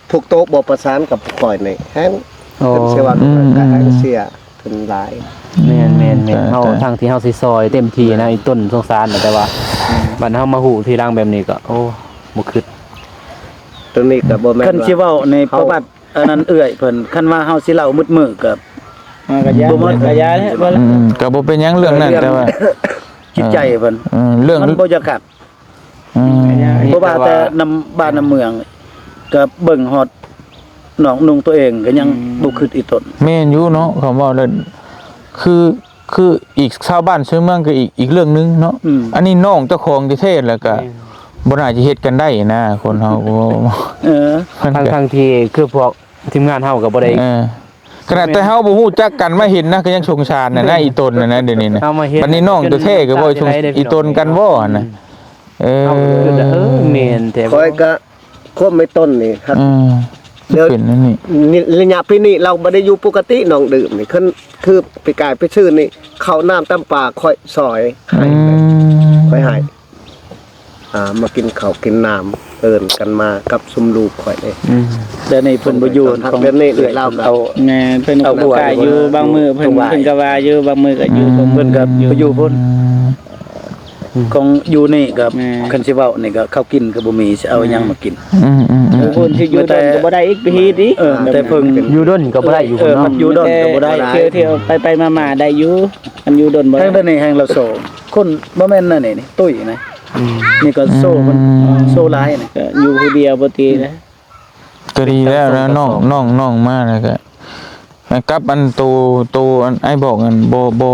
ພວກໂຕບໍ່ປະສານກັບຂ້ອຍນີ້ແຮງ ໂອ້ ເພິ່ນຊິວ່າ ອືມ ແຮງເສຍເພິ່ນຫຼາຍ ແມ່ນໆໆ ເຮົາ ແຕ່ ທັງທີ່ເຮົາຊິຊ່ອຍເຕັມທີ່ນະ ອີ່ຕົນສົງສານນະ ແຕ່ວ່າ ອືມ ບັດເຮົາມາຮູ້ທີຫຼັງແບບນີ້ກໍ ໂອ້ ບໍ່ຄິດ ຕົວນີ້ກໍບໍ່ແມ່ນ ຄັນຊິເວົ້າໃນປະຫວັດ ອັນນັ້ນເອື້ອຍເພິ່ນ ຄັນວ່າເຮົາຊິເລົ່າໝົດມື້ກໍ ອ່າ ກໍຢ່າ ບໍ່ໝົດ ກໍຢ່າແຫຼະ ອືມ ກໍບໍ່ເປັນຫຍັງເລື່ອງນັ້ນ ເລື່ອງ ແຕ່ວ່າ ຈິດໃຈເພິ່ນ ເອີ ເລື່ອງ ມັນບໍ່ຢາກຄັກ ອືມ ບໍ່ວ່າແຕ່ນຳບ້ານນຳເມືອງ ກໍເບິ່ງຮອດນ້ອງນຸ່ງຕົວເອງກໍຍັງ ອືມ ບໍ່ຄິດອີ່ຕົນ ແມ່ນຢູ່ເນາະ ຄຳເວົ້າແລ້ວ ຄື ຄືອີກຊາວບ້ານຊາວເມືອງກໍອີກ ອີກເລື່ອງໜຶ່ງເນາະ ອືມ ອັນນີ້ນ້ອງເຈົ້າຂອງແທ້ໆ ແລ້ວກໍ ແມ່ນ ບໍ່ໜ້າຈະເຮັດກັນໄດ້ນະ ຄົນເຮົາ ເອີ ທັງໆທີ່ຄືພວກທີມງານເຮົາກໍບໍ່ໄດ້ ເອີ ຂະໜາດແຕ່ເຮົາບໍ່ຮູ້ຈັກກັນມາເຫັນນະ ກໍຍັງສົງສານນະ ແມ່ນ ນະ ອີ່ຕົນນະ ດຽວນີ້ນະ ເຮົາມາເຫັນ ບັດນີ້ນ້ອງແທ້ໆກໍບໍ່ສົງ ອີ່ຕົນກັນບໍ່ຫັ້ນນະ ອືມ ເອີ ເຮົາກໍຄິດວ່າ ເອີ ແມ່ນແທ້ ຂ້ອຍກໍຄວາມໄອ້ຕົ້ນນີ້ ອືມ ດຽວ ເປັນອັນນີ້ ນີ້ ໄລຍະປີນີ້ລາວບໍ່ໄດ້ຢູ່ປົກກະຕິ ນ້ອງດື່ມນີ້ ຄື ຄືປີກາຍໄປຊື້ນີ້ ເຂົ້ານ້ຳຕຳປາຂ້ອຍຊ່ອຍໃຫ້ ອືມ ຂ້ອຍໃຫ້ ອ່າ ມາກິນເຂົ້າກິນນ້ຳ ເອີ້ນກັນມາກັບຊຸມລູກຂ້ອຍເດ້ ອືມ ແຕ່ນີ້ເພິ່ນບໍ່ຢູ່ ຂອງເດືອນນີ້ລາວກໍ ແມ່ນ ເພິ່ນກໍບໍ່ກາຢູ່ ບາງມື້ເພິ່ນ ເພິ່ນກໍວ່າຢູ່ ບາງມື້ກໍຢູ່ ອືມ ເພິ່ນກໍບໍ່ຢູ່ພຸ້ນ ອືມ ຂອງຢູ່ນີ້ກໍ ແມ່ນ ຄັນຊິເວົ້ານີ້ກໍເຂົ້າກິນກໍບໍ່ມີ ຊິເອົາຫຍັງມາກິນ ອືມໆໆ ຢູ່ພຸ້ນຊິຢູ່ດົນກໍບໍ່ໄດ້ອີກ ໄປຮີດອີກ ເອີ ແຕ່ເພິ່ງ ຢູ່ດົນກໍບໍ່ໄດ້ຢູ່ ເອີ ພຸ້ນເນາະ ຢູ່ດົນກໍບໍ່ໄດ້ ແຕ່ທ່ຽວໆໄປໆມາໆໄດ້ຢູ່ ຄັນຢູ່ດົນບໍ່ໄດ້ ທາງດ້ານນີ້ແຮ່ງລາວໂຊ ຄົນບໍ່ແມ່ນນັ້ນນີ້ ຕຸ້ຍນະ ອືມ ນີ້ກໍໂຊ ມັນ ອືມ ໂຊຫຼາຍນະ ກໍຢູ່ຜູ້ດຽວບໍ່ຕິລະ ກໍດີແລ້ວນະ ນ້ອງ ນ້ອງ ນ້ອງມາແລ້ວກໍ ກັບອັນໂຕ ໂຕອັນອ້າຍບອກນັ້ນ ບໍ່ ບໍ່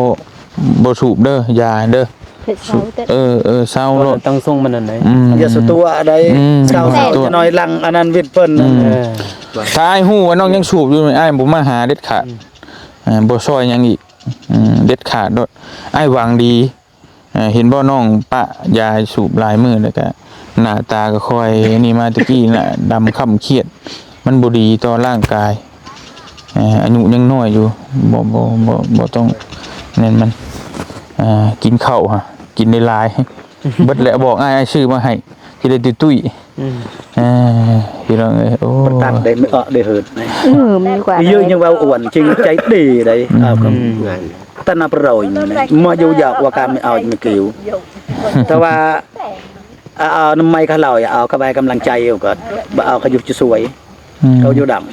ບໍ່ສູບເດີ ຢ່າເດີ ເຮັດເຊົາເດີ ເອີ ເອີ ເຊົາໂລດ ຕັ້ງຊົງມັນນັ້ນໄດ ອືມ ຢ່າສະຕົວະໄດ ອືມ ເຊົາ ເຊົາ ຈະໜ້ອຍຫຼັງອັນນັ້ນວິດເພິ່ນ ອືມ ເອີ ຖ້າອ້າຍຮູ້ວ່ານ້ອງຍັງສູບຢູ່ ອ້າຍບໍ່ມາຫາເດັດຂາດ ອືມ ເອີ ບໍ່ຊ່ອຍຫຍັງອີກ ອືມ ເດັດຂາດໂລດ ອ້າຍຫວັງດີ ເອີ ເຫັນບໍ່ ນ້ອງປະຢາໃຫ້ສູບຫຼາຍມື້ແລ້ວກະ ໜ້າຕາກໍຄ່ອຍນີ້ມາ ແຕ່ກີ້ໜ້າດຳຄ້ຳຄຽດ ມັນບໍ່ດີຕໍ່ຮ່າງກາຍ ເອີ ອາຍຸຍັງນ້ອຍຢູ່ ບໍ່ ບໍ່ ບໍ່ ບໍ່ຕ້ອງນັ້ນມັນ ເອີ ກິນເຂົ້າຫະ ກິນຫຼາຍໆ ເບິດແລ້ວ ບອກອ້າຍ ອ້າຍຊື້ມາໃຫ້ ຊິໄດ້ຕຸ້ຍໆ ອືມ ເອີ ພີ່ນ້ອງເອີຍ ໂອ້ ປະຕັດໄດ້ ເອີ ໄດ້ເຫີດ ອືມ ດີກວ່າ ເຢີຍະ ຍັງວ່າອ້ວນຈິງໃຈດີໄດ໋ ອືມ ເອົາກັບ ອືມ ງານ ຕະໜັບເຮົາຢູ່ນີ້ ມາຢູ່ຢາກວ່າການໄມ່ເອົາໄມ່ກິວ ແຕ່ວ່າ ເອົາ ເອົານຳໄມ້ເຂົາເລົ່າ ເອົາເຂົາໄວ້ກຳລັງໃຈ ກໍບໍ່ເອົາເຂົາຢູ່ຈະຊ່ວຍ ອືມ ເຂົາຢູ່ດຳ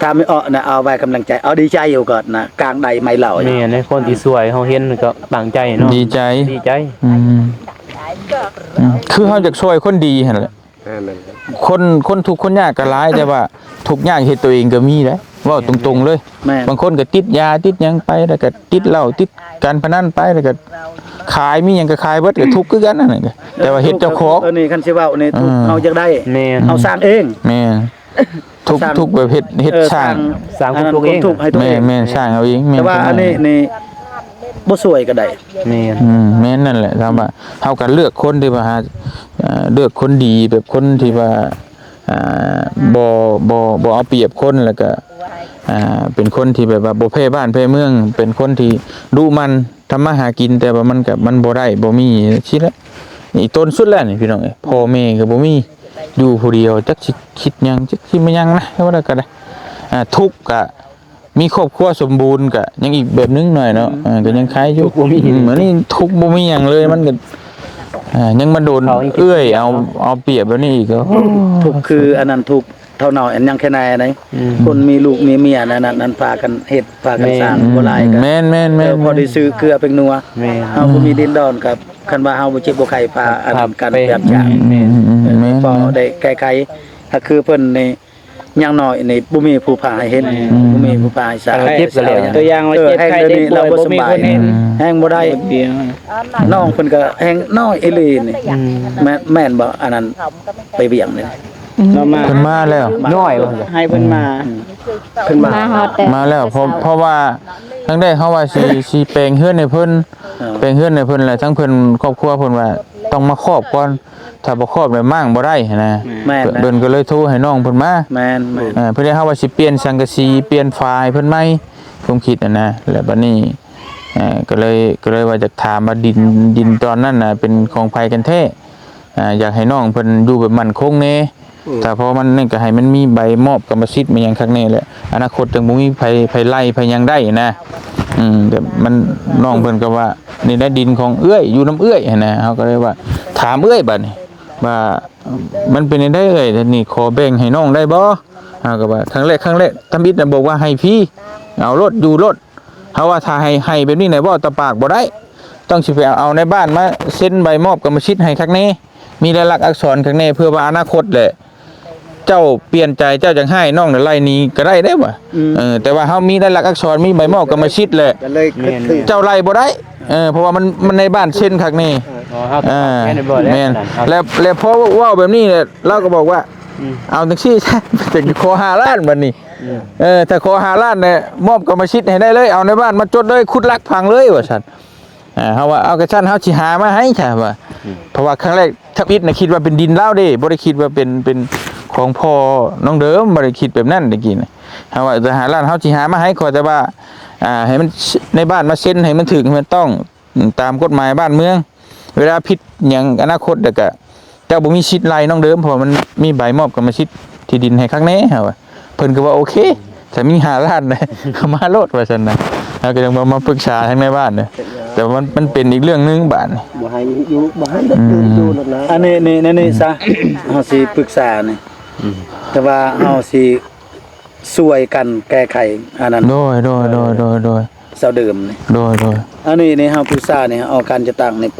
ຖ້າໄມ່ເອາະນະ ເອົາໄວ້ກຳລັງໃຈ ເອົາດີໃຈຢູ່ກ່ອນນະ ກາງໃດໄມ້ເຫຼົ່າ ແມ່ນ ໃນຄົນທີ່ຊ່ວຍເຮົາເຫັນກໍຕັ້ງໃຈເນາະ ດີໃຈ ດີໃຈ ອືມ ອືມ ຄືເຮົາຢາກຊ່ວຍຄົນດີຫັ້ນແຫຼະ ແມ່ນ ຄົນ ຄົນທຸກຄົນຍາກກໍຫຼາຍ ແຕ່ວ່າທຸກຍາກເຮັດຕົວເອງກໍມີເດ້ ເວົ້າຕົງໆເລີຍ ແມ່ນ ບາງຄົນກໍຕິດຢາຕິດຫຍັງໄປ ແລ້ວກໍຕິດເຫຼົ້າຕິດການພະນັນໄປ ແລ້ວກໍຂາຍ ມີຫຍັງກໍຂາຍເບິດ ກໍທຸກຄືກັນ ອັນນັ້ນກໍ ແຕ່ວ່າເຮັດເຈົ້າຂອງ ເອີ ນີ້ຄັນຊິເວົ້ານີ້ ເອີ ທຸກເຮົາຢາກໄດ້ ແມ່ນ ເຮົາສ້າງເອງ ແມ່ນ ທຸກ ທຸກແບບເຮັດ ເຮັດ ເອີ ສ້າງ ສ້າງ ສ້າງຄວາມທຸກເອງ ອັນນັ້ນ ຄວາມທຸກໃຫ້ຕົວເອງ ແມ່ນ ແມ່ນ ສ້າງເອົາເອງ ແມ່ນ ແຕ່ວ່າອັນນີ້ນີ້ບໍ່ຊ່ວຍກໍໄດ້ ແມ່ນ ອືມ ແມ່ນນັ້ນແຫຼະ ຖ້າວ່າເຮົາກໍເລືອກຄົນທີ່ວ່າ ເອີ ເລືອກຄົນດີ ແບບຄົນທີ່ວ່າ ອ່າ ບໍ່ ບໍ່ ບໍ່ເອົາປຽບຄົນ ແລ້ວກໍ ອ່າ ເປັນຄົນທີ່ແບບວ່າບໍ່ແພ້ບ້ານແພ້ເມືອງ ເປັນຄົນທີ່ດຸໝັ່ນ ທຳມາຫາກິນ ແຕ່ວ່າມັນກໍ ມັນບໍ່ໄດ້ ບໍ່ມີ ຊີ້ແຫຼະ ອີກຕົ້ນສຸດແລ້ວນີ້ພີ່ນ້ອງເອີຍ ພໍ່ແມ່ກໍບໍ່ມີ ຢູ່ຜູ້ດຽວ ຈັກຊິຄິດຫຍັງ ຈັກຊິມາຫຍັງນະ ເວົ້າແລ້ວກໍໄດ້ ອ່າ ທຸກກະ ມີຄອບຄົວສົມບູນກະຍັງອີກແບບໜຶ່ງໜ້ອຍເນາະ ເອີ ກໍຍັງຄາຍຢູ່ ທຸກບໍ່ມີ ອືມ ອັນນີ້ທຸກບໍ່ມີຫຍັງເລີຍ ມັນກໍ ອ່າ ຍັງມາໂດນເອື້ອຍເອົາ ເອົາປຽບແບບນີ້ອີກ ໂອ້ ທຸກຄືອັນນັ້ນ ທຸກເທົ່ານ້ອຍ ອັນຍັງແຄ່ໃນໃດ ອືມ ຄົນມີລູກມີເມຍນັ້ນ ນັ້ນ ນັ້ນ ພາກັນເຮັດ ພາກັນສ້າງ ແມ່ນ ບໍ່ຫຼາຍກໍ ແມ່ນໆໆ ເອີ ພໍໄດ້ຊື້ເກືອແປ້ງນົວ ແມ່ນ ເຮົາບໍ່ມີດິນດອນກໍ ຄັນວ່າເຮົາບໍ່ເຈັບບໍ່ໄຂ້ ພາອັນນັ້ນກັນ ພາໄປ ແບບຢ່າງ ອືມ ອືມ ແມ່ນ ພໍໄດ້ແກ້ໄຂ ຖ້າຄືເພິ່ນນີ້ ຢ່າງໜ້ອຍນີ້ບໍ່ມີຜູ້ພາໃຫ້ເຫັນ ອືມ ບໍ່ມີຜູ້ພາໃຫ້ຊາບ ເຈັບກໍແລ້ວ ຕົວຢ່າງວ່າ ເອີ ເຈັບໄຂ້ໄດ້ປ່ວຍ ບໍ່ມີຄົນເຫັນ ແຮງບໍ່ໄດ້ ນ້ອງເພິ່ນກໍແຮງນ້ອຍອີ່ຫຼີນີ້ ອືມ ແມ່ນ ແມ່ນບໍ່ ອັນນັ້ນໄປວຽງນີ້ ເພິ່ນມາແລ້ວ ນ້ອຍວ່າ ໃຫ້ເພິ່ນມາ ອືມ ເພິ່ນມາ ມາຮອດແລ້ວ ມາແລ້ວ ເພາະ ເພາະວ່າຄັ້ງແລກເຮົາວ່າຊິ ຊິແປງເຮືອນໃຫ້ເພິ່ນ ເອີ ແປງເຮືອນໃຫ້ເພິ່ນ ແລ້ວທັງເພິ່ນ ຄອບຄົວເພິ່ນວ່າຕ້ອງມາຄອບກ່ອນ ຖ້າບໍ່ຄອບແລ້ວມ້າງບໍ່ໄດ້ຫັ້ນນະ ແມ່ນ ເພິ່ນ ເພິ່ນກໍເລີຍໂທໃຫ້ນ້ອງເພິ່ນມາ ແມ່ນໆ ເອີ ເພິ່ນເຮົາວ່າຊິປ່ຽນສັງກະສີ ປ່ຽນຝາໃຫ້ເພິ່ນໃໝ່ ຄວາມຄິດຫັ້ນນະ ແລ້ວບັດນີ້ ເອີ ກໍເລີຍ ກໍເລີຍວ່າຢາກຖາມວ່າດິນ ດິນຕອນນັ້ນນະ ເປັນຂອງໃຜກັນແທ້ ອ່າ ຢາກໃຫ້ນ້ອງເພິ່ນຢູ່ແບບໝັ້ນຄົງແດ່ ອືມ ຖ້າພໍມັນນັ້ນກໍໃຫ້ມັນມີໃບມອບກຳມະສິດ ມີຫຍັງຄັກແນ່ແຫຼະ ອະນາຄົດຈັ່ງບໍ່ມີໃຜ ໃຜໄລ່ໃຜຫຍັງໄດ້ນະ ອືມ ແຕ່ມັນ ນ້ອງເພິ່ນກໍວ່າ ນີ້ແຫຼະດິນຂອງເອື້ອຍ ຢູ່ນຳເອື້ອຍຫັ້ນນະ ເຮົາກໍເລີຍວ່າ ຖາມເອື້ອຍບັດນີ້ ວ່າ ມັນເປັນຈັ່ງໃດເອື້ອຍ ນີ້ຂໍແບ່ງໃຫ້ນ້ອງໄດ້ບໍ່ ເຮົາກໍວ່າ ຄັ້ງແລກ ຄັ້ງແລກ ທຳອິດນະ ບອກວ່າໃຫ້ຟຣີ ເອົາໂລດ ຢູ່ໂລດ ເຮົາວ່າຖ້າໃຫ້ ໃຫ້ແບບນີ້ນະ ເວົ້າແຕ່ປາກບໍ່ໄດ້ ຕ້ອງຊິໄປເອົາໃນບ້ານມາເຊັນໃບມອບກຳມະສິດໃຫ້ຄັກແນ່ ມີລາຍລັກອັກສອນຄັກແນ່ ເພື່ອວ່າອະນາຄົດແຫຼະ ເຈົ້າປ່ຽນໃຈ ເຈົ້າຢາກໃຫ້ນ້ອງໄລ່ໜີກໍໄດ້ເດ້ວ່າ ອືມ ເອີ ແຕ່ວ່າເຮົາມີລາຍລັກອັກສອນ ມີໃບມອບກຳມະສິດແຫຼະ ກໍເລີຍຄິດຖືກ ເຈົ້າໄລ່ບໍ່ໄດ້ ເອີ ເພາະວ່າມັນ ມັນໃນບ້ານເຊັນຄັກແນ່ ເອີ ເຮົາ ເອີ ແມ່ນ ແມ່ນ ແລ້ວ ແລ້ວພໍເວົ້າແບບນີ້ແຫຼະ ລາວກໍບອກວ່າ ອືມ ເອົາຈັ່ງຊີ້ ຈັ່ງຂໍຫ້າລ້ານບັດນີ້ ອືມ ເອີ ຖ້າຂໍຫ້າລ້ານແຫຼະ ມອບກຳມະສິດໃຫ້ໄດ້ເລີຍ ເອົາໃນບ້ານມາຈົດເລີຍ ຂຸດຫຼັກຝັງເລີຍວ່າຊັ້ນ ອ່າ ເຮົາວ່າ ເອົາ ກະຊັ້ນເຮົາຊິຫາມາໃຫ້ຊະວ່າ ອືມ ເພາະວ່າຄັ້ງແລກທຳອິດນະຄິດວ່າເປັນດິນລາວເດ້ ບໍ່ໄດ້ຄິດວ່າເປັນ ເປັນຂອງພໍ່ນ້ອງເດີມ ບໍ່ໄດ້ຄິດແບບນັ້ນແຕ່ກີ້ນະ ເຮົາວ່າ ຈະຫ້າລ້ານ ເຮົາຊິຫາມາໃຫ້ ຂໍແຕ່ວ່າ ອ່າ ໃຫ້ມັນ ໃນບ້ານມາເຊັນໃຫ້ມັນຖືກ ໃຫ້ມັນຕ້ອງ ຕາມກົດໝາຍບ້ານເມືອງ ເວລາຜິດຫຍັງອະນາຄົດແລ້ວກະ ເຈົ້າບໍ່ມີສິດໄລ່ນ້ອງເດີມ ເພາະວ່າມັນມີໃບມອບກຳມະສິດທີ່ດິນໃຫ້ຄັກແນ່ ເຮົາວ່າ ເພິ່ນກໍວ່າໂອເຄ ຖ້າມີຫ້າລ້ານນະ ເອົາມາໂລດວ່າຊັ້ນນະ ເຮົາກໍຍັງມາ ມາປຶກສາທາງໃນບ້ານນະ ແຕ່ວ່າມັນ ມັນເປັນອີກເລື່ອງໜຶ່ງບາດນີ້ ບໍ່ໃຫ້ຢູ່ ບໍ່ໃຫ້ ອືມ ຢູ່ນະ ອັນນີ້ ນີ້ ນີ້ ນີ້ຊະ ເຮົາຊິປຶກສານີ້ ອືມ ແຕ່ວ່າເຮົາຊິ ຊ່ວຍກັນແກ້ໄຂອັນນັ້ນ ໂດຍ ໂດຍ ໂດຍ ໂດຍ ໂດຍ ຊາວເດີມນີ້ ໂດຍ ໂດຍ ອັນນີ້ນີ້ເຮົາປຶກສານີ້ ເຮົາເອົາການຈັດຕັ້ງນີ້ໄປ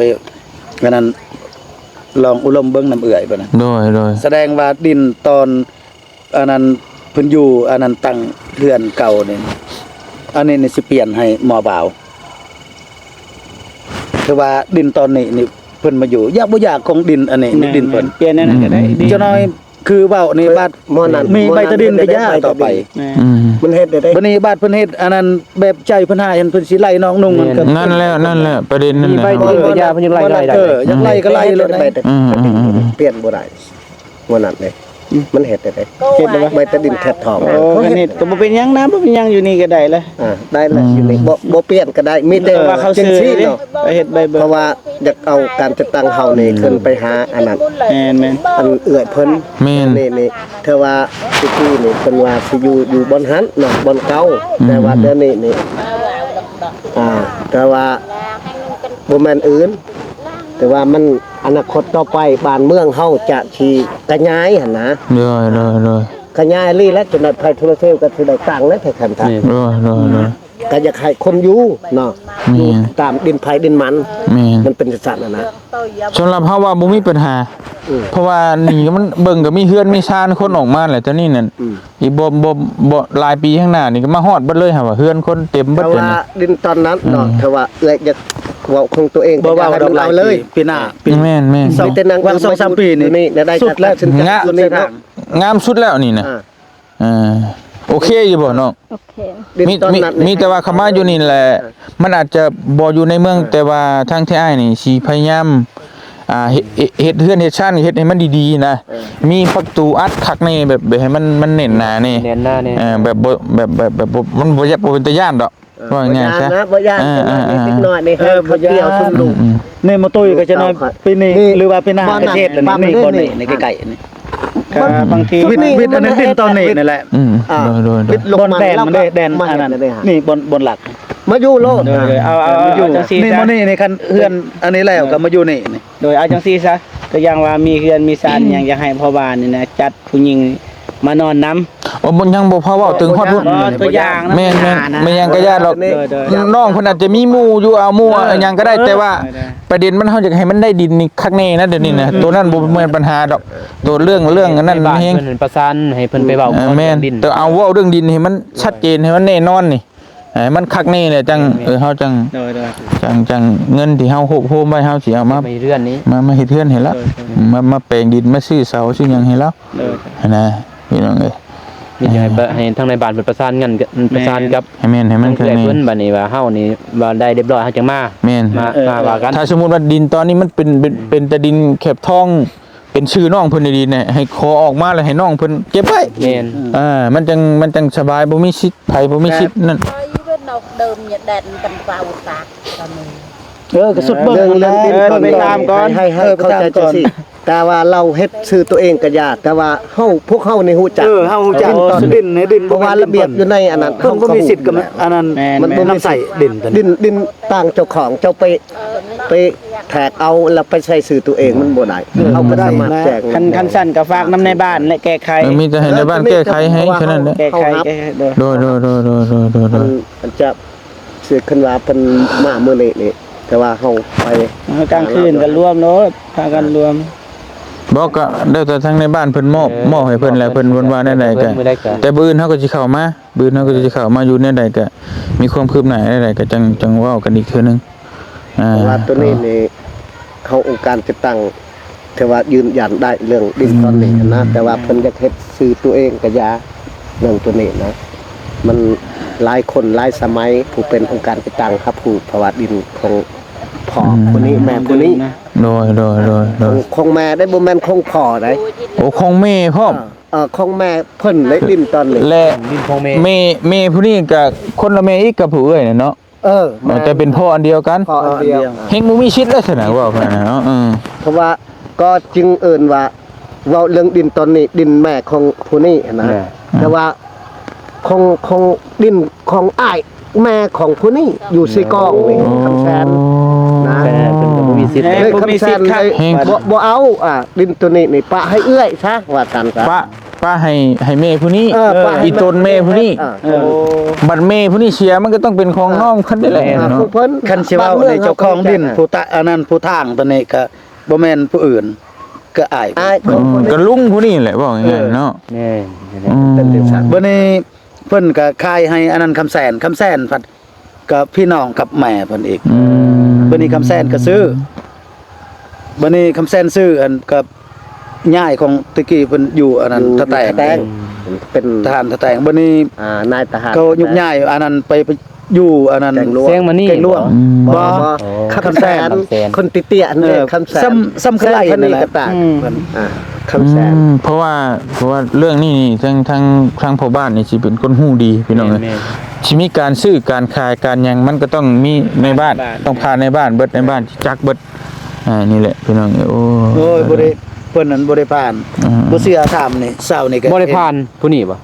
ອັນນັ້ນ ລອງອົບຮົມເບິ່ງນຳເອື້ອຍເພິ່ນນະ ໂດຍ ໂດຍ ສະແດງວ່າດິນຕອນອັນນັ້ນ ເພິ່ນຢູ່ອັນນັ້ນ ຕັ້ງເຮືອນເກົ່ານີ້ ອັນນີ້ນີ້ຊິປ່ຽນໃຫ້ໝໍບ່າວ ຄືວ່າດິນຕອນນີ້ນີ້ ເພິ່ນມາຢູ່ ຢາກບໍ່ຢາກຂອງດິນອັນນີ້ ແມ່ນ ດິນເພິ່ນ ແມ່ນ ປ່ຽນອັນນັ້ນກໍໄດ້ ອືມ ດີ ຈະໜ້ອຍ ຄືເວົ້ານີ້ ບາດ ໝໍນັ້ນ ມີໃບຕາດິນໄປຢາຕໍ່ໄປ ອືມ ມັນເຮັດໄດ້ ບັດນີ້ບາດເພິ່ນເຮັດອັນນັ້ນ ແບບໃຈເພິ່ນໃຫ້ຫັ້ນ ເພິ່ນຊິໄລ່ນ້ອງນຸ່ງ ແມ່ນ ນັ້ນແຫຼະ ນັ້ນແຫຼະ ປະເດັນນັ້ນແຫຼະ ມີໃບຕາດິນໄປຢາເພິ່ນຍັງໄລ່ໄດ້ ເອີ ຢາກໄລ່ກໍໄລ່ໂລດ ອືມ ເອີ ເອີ ປ່ຽນບໍ່ໄດ້ ໝໍນັ້ນເດ້ ມັນເຮັດໄດ້ ເຮັດໄດ້ບໍ່ ໃບຕາດິນແຄດທອງ ໂອ້ ຄັນເຮັດກໍບໍ່ເປັນຫຍັງນະ ບໍ່ເປັນຫຍັງ ຢູ່ນີ້ກໍໄດ້ລະ ອ່າ ໄດ້ລະ ອືມ ຢູ່ນີ້ ບໍ່ ບໍ່ປ່ຽນກໍໄດ້ ມີແຕ່ ເອີ ວ່າເຂົາ ຈັ່ງຊີ້ເນາະ ເຮັດໃບເບິ່ງ ເພາະວ່າຢາກເອົາການຈັດຕັ້ງເຮົານີ້ ອືມ ຂຶ້ນໄປຫາອັນນັ້ນ ແມ່ນໆ ອັນເອື້ອຍເພິ່ນ ແມ່ນ ນີ້ ນີ້ ເທື່ອວ່າແຕ່ກີ້ນີ້ເພິ່ນວ່າຊິຢູ່ ຢູ່ບ່ອນຫັ້ນເນາະ ບ່ອນເກົ່າ ອືມ ແຕ່ວ່າດຽວນີ້ນີ້ ອ່າ ແຕ່ວ່າບໍ່ແມ່ນອື່ນ ແຕ່ວ່າມັນ ອະນາຄົດຕໍ່ໄປ ບ້ານເມືອງເຮົາຈະຊິຂະຫຍາຍຫັ້ນນະ ໂດຍ ໂດຍ ໂດຍ ກະຍ້າຍລີ້ແຫຼະ ຈົນໄດ້ໄພໂທລະເຊວກໍຊິໄດ້ຕັ້ງແລ້ວ ແທ້ຄັນທ່ານ ແມ່ນ ໂດຍ ໂດຍ ໂດຍ ກໍຢາກໃຫ້ຄົນຢູ່ເນາະ ແມ່ນ ຢູ່ຕາມດິນໃຜດິນມັນ ແມ່ນ ມັນເປັນຈັ່ງຊັ້ນຫັ້ນນະ. ສຳລັບເຮົາວ່າບໍ່ມີປັນຫາ ອືມ ເພາະວ່ານີ້ມັນເບິ່ງກໍມີເຮືອນມີຊານຄົນອອກມາແຫຼະ ຕອນນີ້ນັ້ນ ອືມ ອີກບໍ່ ບໍ່ ບໍ່ຫຼາຍປີຂ້າງໜ້ານີ້ກໍມາຮອດເບິດເລີຍ ຫາວ່າເຮືອນຄົນເຕັມເບິດ ແຕ່ວ່າດິນຕອນນັ້ນເນາະ ອືມ ຖ້າວ່າເອື້ອຍຢາກເວົ້າຂອງຕົວເອງ ບໍ່ເວົ້າ ກໍຢາກໃຫ້ມັນເອົາເລີຍ ປີໜ້າ ແມ່ນໆ ມີແຕ່ນັ່ງ ວ່າສອງສາມປີນີ້ ນີ້ໄດ້ ສຸດແລ້ວ ຕັດສິນໃຈຢູ່ນີ້ເນາະ ງາມສຸດແລ້ວນີ້ນະ ອ່າ ເອີ ໂອເຄຢູ່ບໍ່ນ້ອງ? ໂອເຄ ມີ ມີ ມີແຕ່ວ່າເຂົ້າມາຢູ່ນີ້ແຫຼະ ມັນອາດຈະບໍ່ຢູ່ໃນເມືອງ ເອີ ແຕ່ວ່າທາງແທ້ອ້າຍນີ້ຊິພະຍາຍາມ ອ່າ ເຮັດ ເຮັດ ເຮັດເຮືອນເຮັດຊານ ເຮັດໃຫ້ມັນດີໆນະ ເອີ ມີປະຕູອັດຄັກແນ່ ແບບ ແບບໃຫ້ມັນ ມັນແໜ້ນໜາແນ່ ແໜ້ນໜາແນ່ ເອີ ແບບບໍ່ ແບບ ແບບ ແບບບໍ່ ມັນບໍ່ຢາກ ບໍ່ເປັນຕາຢ້ານດອກ ເອີ ເວົ້າງ່າຍໆຊະ ບໍ່ຢ້ານນະ ບໍ່ຢ້ານ ເອີ ເອີ ເອີ ເດັກນ້ອຍນີ້ ເອີ ເຂົາ ເຂົາຈະເອົາຊຸມລູກ ອືມໆ ນີ້ມາຕຸ້ຍກໍຈະນອນ ເອີ ປີນີ້ ນີ້ ຫຼືວ່າປີໜ້າ ມາ ກໍເຮັດແລ້ວນີ້ ນີ້ ນີ້ບ່ອນນີ້ ນີ້ໃກ້ໆນີ້ ກໍບາງທີ ວິດ ວິດອັນນັ້ນດິນຕອນນີ້ນັ້ນແຫຼະ ອືມ ອ່າ ໂດຍໆໆ ວິດລົງ ບ່ອນແດນ ມາ ມັນເດ້ ມາ ແດນ ມາເຮັດອັນນັ້ນ ອັນນີ້ ນີ້ບ່ອນ ບ່ອນຫຼັກ ມາຢູ່ໂລດ ໂດຍໆ ເອົາ ເອົາ ເອົາ ເອົາ ຈັ່ງຊີ້ ນີ້ ບ່ອນນີ້ ນີ້ ຄັນເຮືອນອັນນີ້ແລ້ວ ກໍມາຢູ່ນີ້ ນີ້ ໂດຍ ເອົາຈັ່ງຊີ້ຊະ ກໍຢ່າງວ່າມີເຮືອນມີຊານ ອືມ ຫຍັງຢາກໃຫ້ພໍ່ບ້ານນີ້ນະ ຈັດຜູ້ຍິງມານອນນຳ ໂອ້ ບໍ່ ຍັງບໍ່ພໍເວົ້າເຖິງຮອດພຸ້ນ ບໍ່ ຕົວຢ່າງນະ ແມ່ນໆ ແມ່ນຫຍັງກໍຢ່າດອກ ໂດຍໆ ນ້ອງເພິ່ນອາດຈະມີໝູ່ຢູ່ ເອົາໝູ່ ເອີ ເອົາຫຍັງກໍໄດ້ ເອີ ແຕ່ວ່າ ໂດຍໆ ປະເດັນມັນ ເຮົາຢາກໃຫ້ມັນໄດ້ດິນນີ້ຄັກແນ່ນະ ດຽວນີ້ນະ ອືມ ໂຕນັ້ນບໍ່ແມ່ນບັນຫາດອກ ໂຕເລື່ອງ ເລື່ອງອັນນັ້ນແຮງ ໃຫ້ບ້ານເພິ່ນປະສານ ໃຫ້ເພິ່ນໄປເວົ້າ ເອີ ແມ່ນ ເລື່ອງດິນ ແຕ່ເອົາເວົ້າເລື່ອງດິນໃຫ້ມັນ ໂດຍ ຊັດເຈນ ໃຫ້ມັນແນ່ນອນນີ້ ໃຫ້ມັນຄັກແນ່ແຫຼະ ຈັ່ງ ແມ່ນໆ ເອີ ເຮົາຈັ່ງ ໂດຍໆ ຈັ່ງ ຈັ່ງເງິນທີ່ເຮົາຮວບຮວມໄວ້ ເຮົາຊິເອົາມາ ມາເຮັດເຮືອນນີ້ ມາ ມາເຮັດເຮືອນໃຫ້ລາວ ໂດຍໆ ມາ ມາແປງດິນ ມາຊື້ເສົາຊື້ຫຍັງໃຫ້ລາວ ໂດຍ ຫັ້ນນະ ພີ່ນ້ອງເອີຍ ມີແຕ່ໃຫ້ປະ ໃຫ້ທາງນາຍບ້ານເພິ່ນປະສານງານກັບ ແມ່ນ ປະສານກັບ ໃຫ້ແມ່ນ ໃຫ້ມັນ ທາງເອື້ອຍເພິ່ນ ບັດນີ້ວ່າເຮົານີ້ວ່າໄດ້ຮຽບຮ້ອຍ ເຮົາຈັ່ງມາ ແມ່ນ ມາ ເອີ ມາວ່າກັນ ຖ້າສົມມຸດວ່າດິນຕອນນີ້ມັນເປັນ ເປັນ ເປັນແຕ່ດິນແຄບທອງ ເປັນຊື່ນ້ອງເພິ່ນດີໆ ໃຫ້ຂໍອອກມາ ແລ້ວໃຫ້ນ້ອງເພິ່ນເກັບໄວ້ ແມ່ນ ເອີ ມັນຈັ່ງ ມັນຈັ່ງສະບາຍ ບໍ່ມີສິດ ໃຜບໍ່ມີສິດນັ້ນ ເອີ ກໍສຸດເບິ່ງ ເລື່ອງ ເລື່ອງດິນ ເອີ ຕອນນີ້ ໄປຕາມກ່ອນ ໃຫ້ ໃຫ້ ເອີ ເຂົ້າໃຈຈັ່ງຊີ້ ແຕ່ວ່າລາວເຮັດຊື່ຕົວເອງກໍຢ່າ ແຕ່ວ່າເຮົາ ພວກເຮົານີ້ຮູ້ຈັກ ເອີ ເຮົາຮູ້ຈັກ ດິນຕອນນີ້ ດິນໃນດິນ ເພາະວ່າລະບຽບຢູ່ໃນອັນນັ້ນ ເພິ່ນບໍ່ມີສິດກັບອັນນັ້ນ ແມ່ນ ມັນບໍ່ມີສິດ ນຳໃຊ້ດິນຕົວນີ້ ດິນ ດິນຕ່າງເຈົ້າຂອງ ເຈົ້າໄປ ໄປແທກເອົາ ແລ້ວໄປໃສ່ຊື່ຕົວເອງ ມັນບໍ່ໄດ້ ເອີ ເຮົາກໍສາມາດແຈ້ງ ຄັນ ຄັນຊັ້ນກໍຝາກນຳນາຍບ້ານ ແລະ ແກ້ໄຂ ເອີ ມີແຕ່ໃຫ້ນາຍບ້ານແກ້ໄຂໃຫ້ແຄ່ນັ້ນແຫຼະ ແກ້ໄຂ ໂດຍ ໂດຍ ໂດຍ ອັນ ອັນຈະ ຊິຂຶ້ນວ່າເພິ່ນມາມື້ນີ້ນີ້ ແຕ່ວ່າເຮົາໄປ ເອີ ກາງຄືນກໍລວມໂລດ ພາກັນລວມ ບໍ່ ກໍແລ້ວແຕ່ທາງໃນບ້ານເພິ່ນມອບ ເອີ ມອບໃຫ້ເພິ່ນແລ້ວ ເພິ່ນ ເພິ່ນວ່າແນວໃດກໍ ແຕ່ມື້ອື່ນເຮົາກໍຊິເຂົ້າມາ ມື້ອື່ນເຮົາກໍຊິເຂົ້າມາ ຢູ່ແນວໃດກໍມີຄວາມຄືບໜ້າແນວໃດກໍຈັ່ງ ຈັ່ງເວົ້າກັນອີກເທື່ອໜຶ່ງ ອ່າ ເພາະວ່າໂຕນີ້ນີ້ ເຮົາອົງການຈັດຕັ້ງ ຖືວ່າຢືນຢັນໄດ້ເລື່ອງດິນຕອນນີ້ນະ ອືມ ແຕ່ວ່າເພິ່ນຢາກເຮັດຊື່ຕົວເອງກະຢ່າ ເລື່ອງຕົວນີ້ນະ ມັນຫຼາຍຄົນຫຼາຍສະໄໝ ຜູ້ເປັນອົງການຈັດຕັ້ງຮັບຮູ້ ເພາະວ່າດິນຂອງພໍ່ ອືມ ຜູ້ນີ້ແມ່ຜູ້ນີ້ ໂດຍ ໂດຍ ໂດຍ ໂດຍ ຂອງ ຂອງແມ່ໄດ໋ ບໍ່ແມ່ນຂອງພໍ່ໄດ໋ ໂອ້ ຂອງແມ່ພ້ອມ ເອີ ເອີ ຂອງແມ່ເພິ່ນໄດ໋ ດິນຕອນນີ້ ແລະ ດິນຂອງແມ່ ແມ່ ແມ່ຜູ້ນີ້ກະຄົນລະແມ່ອີກກັບຜູ້ເອື້ອຍນະເນາະ. ເອີ ແມ່ນ ແຕ່ເປັນພໍ່ອັນດຽວກັນ ພໍ່ອັນດຽວ ເອີ ເປັນພໍ່ອັນດຽວ ເຮັງບໍ່ມີສິດເລີຍຊັ້ນນະ ເວົ້າໄປນະເນາະ ເອີ ເພາະວ່າກໍຈຶ່ງເອີ້ນວ່າ ເວົ້າເລື່ອງດິນຕອນນີ້ ດິນແມ່ຂອງຜູ້ນີ້ຫັ້ນນະ ແມ່ນ ແຕ່ວ່າຂອງ ຂອງດິນຂອງອ້າຍແມ່ຂອງຜູ້ນີ້ຢູ່ເຊກອງນີ້ ໂອ້ ຄຳແສນນະ ແຕ່ເພິ່ນກໍບໍ່ມີສິດ ເອີ ເອີ ຄຳແສນ ບໍ່ ບໍ່ເອົາ ອ່າ ດິນໂຕນີ້ນີ້ປະໃຫ້ເອື້ອຍຊະ ວ່າຊັ້ນຊະ ປະ ປະໃຫ້ ໃຫ້ແມ່ຜູ້ນີ້ ເອີ ປະໃຫ້ ອີ່ຕົນແມ່ຜູ້ນີ້ ເອີ ເອີ ບັດແມ່ຜູ້ນີ້ເສຍ ມັນກໍຕ້ອງເປັນຂອງ ເອີ ນ້ອງເພິ່ນນີ້ແຫຼະ ເອີ ເນາະ ຂອງເພິ່ນ ຄັນຊິເວົ້າໃນເຈົ້າຂອງດິນ ເອີ ຜູ້ຕະ ອັນນັ້ນ ຜູ້ທາງຕົວນີ້ກໍບໍ່ແມ່ນຜູ້ອື່ນ ກໍອ້າຍ ອ້າຍຂອງ ອືມ ຜູ້ນີ້ ກໍລຸງຜູ້ນີ້ແຫຼະ ເວົ້າງ່າຍໆເນາະ ເອີ ແມ່ນ ອືມ ເປັນຈັ່ງຊັ້ນ ບັດນີ້ເພິ່ນກໍຂາຍໃຫ້ອັນນັ້ນ ຄຳແສນ ຄຳແສນພັດ ກໍພີ່ນ້ອງກັບແມ່ເພິ່ນອີກ ອືມ ບັດນີ້ຄຳແສນກໍຊື້ ບັດນີ້ຄຳແສນຊື້ ອັນກັບຍາຍຂອງແຕ່ກີ້ເພິ່ນຢູ່ອັນນັ້ນ ຢູ່ ທ່າແຕງ ທ່າແຕງ ເປັນທະຫານທ່າແຕງ ບັດນີ້ ອ່າ ນາຍທະຫານ ເຂົາຍຸກຍ້າຍອັນນັ້ນໄປ ໄປຢູ່ອັນນັ້ນ ແກງຫຼວງ ແສງມະນີ ແກງຫຼວງ ອືມ ບໍ່ ບໍ່ ຄຳແສນ ຄຳແສນ ຄົນເຕ້ຍໆ ອັນນີ້ ເອີ ຄຳແສນ ສ່ຳ ສ່ຳຄືອ້າຍນີ້ແຫຼະ ເພິ່ນກໍຕາຍ ອືມ ອ່າ ຄຳແສນ ອືມ ເພາະວ່າ ເພາະວ່າເລື່ອງນີ້ນີ້ ທາງ ທາງ ທາງພໍ່ບ້ານນີ້ຊິເປັນຄົນຮູ້ດີພີ່ນ້ອງເອີຍ ແມ່ນໆ ຊິມີການຊື້ການຂາຍການຫຍັງ ມັນກໍຕ້ອງມີນາຍບ້ານ ນາຍບ້ານ ຕ້ອງຜ່ານນາຍບ້ານເບິດ ນາຍບ້ານຈັກເບິດ ອ່າ ນີ້ແຫຼະພີ່ນ້ອງເອີຍ ໂອ້ ໂອ້ຍ ບໍ່ໄດ້ ເພິ່ນນັ້ນບໍ່ໄດ້ຜ່ານ ອ່າ ບໍ່ເຊື່ອຖາມນີ້ ເຊົ້ານີ້ກໍບໍ່ໄດ້ຜ່ານ ຜູ້ນີ້ບໍ່?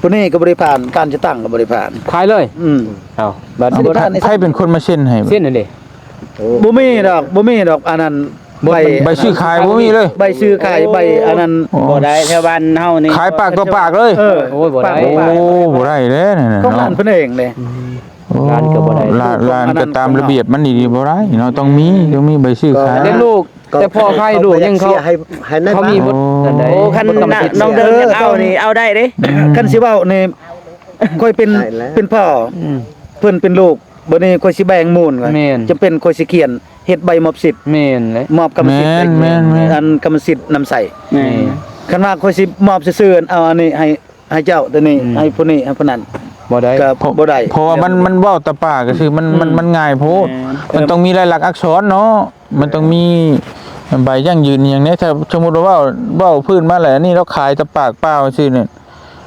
ຜູ້ນີ້ກໍບໍ່ໄດ້ຜ່ານ ການຈັດຕັ້ງກໍບໍ່ໄດ້ຜ່ານ ຂາຍເລີຍ ອືມ ເອົ້າ ບັດ ໃຜເປັນຄົນມາເຊັນໃຫ້ ເຊັນຫັ້ນເດ? ບໍ່ມີດອກ ບໍ່ມີດອກ ອັນນັ້ນ ບໍ່ ໃບ ໃບຊື້ຂາຍບໍ່ມີເລີຍ ໃບຊື້ຂາຍ ໂອ້ ໃບອັນນັ້ນ ໂອ້ ບໍ່ໄດ້ ແຖວບ້ານເຮົານີ້ ຂາຍປາກຕໍ່ປາກເລີຍ ເອີ ໂອ້ຍ ບໍ່ໄດ້ ປາກຕໍ່ປາກ ໂອ້ ບໍ່ໄດ້ເດ້ ຂອງຫຼານເພິ່ນເອງເດ້ ໂອ້ ຫຼານກໍບໍ່ໄດ້ ຫຼານ ຫຼານກໍຕາມລະບຽບມັນດີໆ ບໍ່ໄດ້ເນາະ ຕ້ອງມີ ຕ້ອງມີໃບຊື້ຂາຍ ແຕ່ລູກ ແຕ່ພໍ່ຂາຍລູກຍັງເຂົາ ໃຫ້ ໃຫ້ນັ້ນ ເຂົາມີ ມາ ບໍ່ ໂອ້ ນັ້ນໃດ ໂອ້ ຄັນ ກຳມະສິດ ນ້ອງເດີນເອົານີ້ເອົາໄດ້ເດ້ ອືມ ຄັນຊິເວົ້ານີ້ ຂ້ອຍເປັນ ໄດ້ແລ້ວ ເປັນພໍ່ ອືມ ເພິ່ນເປັນລູກ ບັດນີ້ຂ້ອຍຊິແບ່ງມູນ ແມ່ນ ຈຳເປັນຂ້ອຍຊິຂຽນເຮັດໃບມອບສິດ ແມ່ນແຫຼະ ມອບກຳມະສິດ ແມ່ນ ແມ່ນ ອັນກຳມະສິດນຳໃຊ້ ແມ່ນ ຄັນວ່າຂ້ອຍຊິມອບຊື່ໆ ເອົາອັນນີ້ໃຫ້ ໃຫ້ເຈົ້າໂຕນີ້ ອືມ ໃຫ້ຜູ້ນີ້ ໃຫ້ຜູ້ນັ້ນ ບໍ່ໄດ້ ກໍບໍ່ໄດ້ ເພາະວ່າມັນ ມັນເວົ້າຕາປາກກໍຄື ມັນ ອືມ ມັນ ມັນງ່າຍໂພດ ແມ່ນ ມັນຕ້ອງມີລາຍລັກອັກສອນເນາະ ມັນຕ້ອງມີໃບຢັ້ງຢືນອີ່ຫຍັງແດ່ ຖ້າສົມມຸດວ່າເວົ້າ ເວົ້າພື້ນມາແລ້ວ ອັນນີ້ລາວຂາຍແຕ່ປາກເປົ່າຊື່ນີ້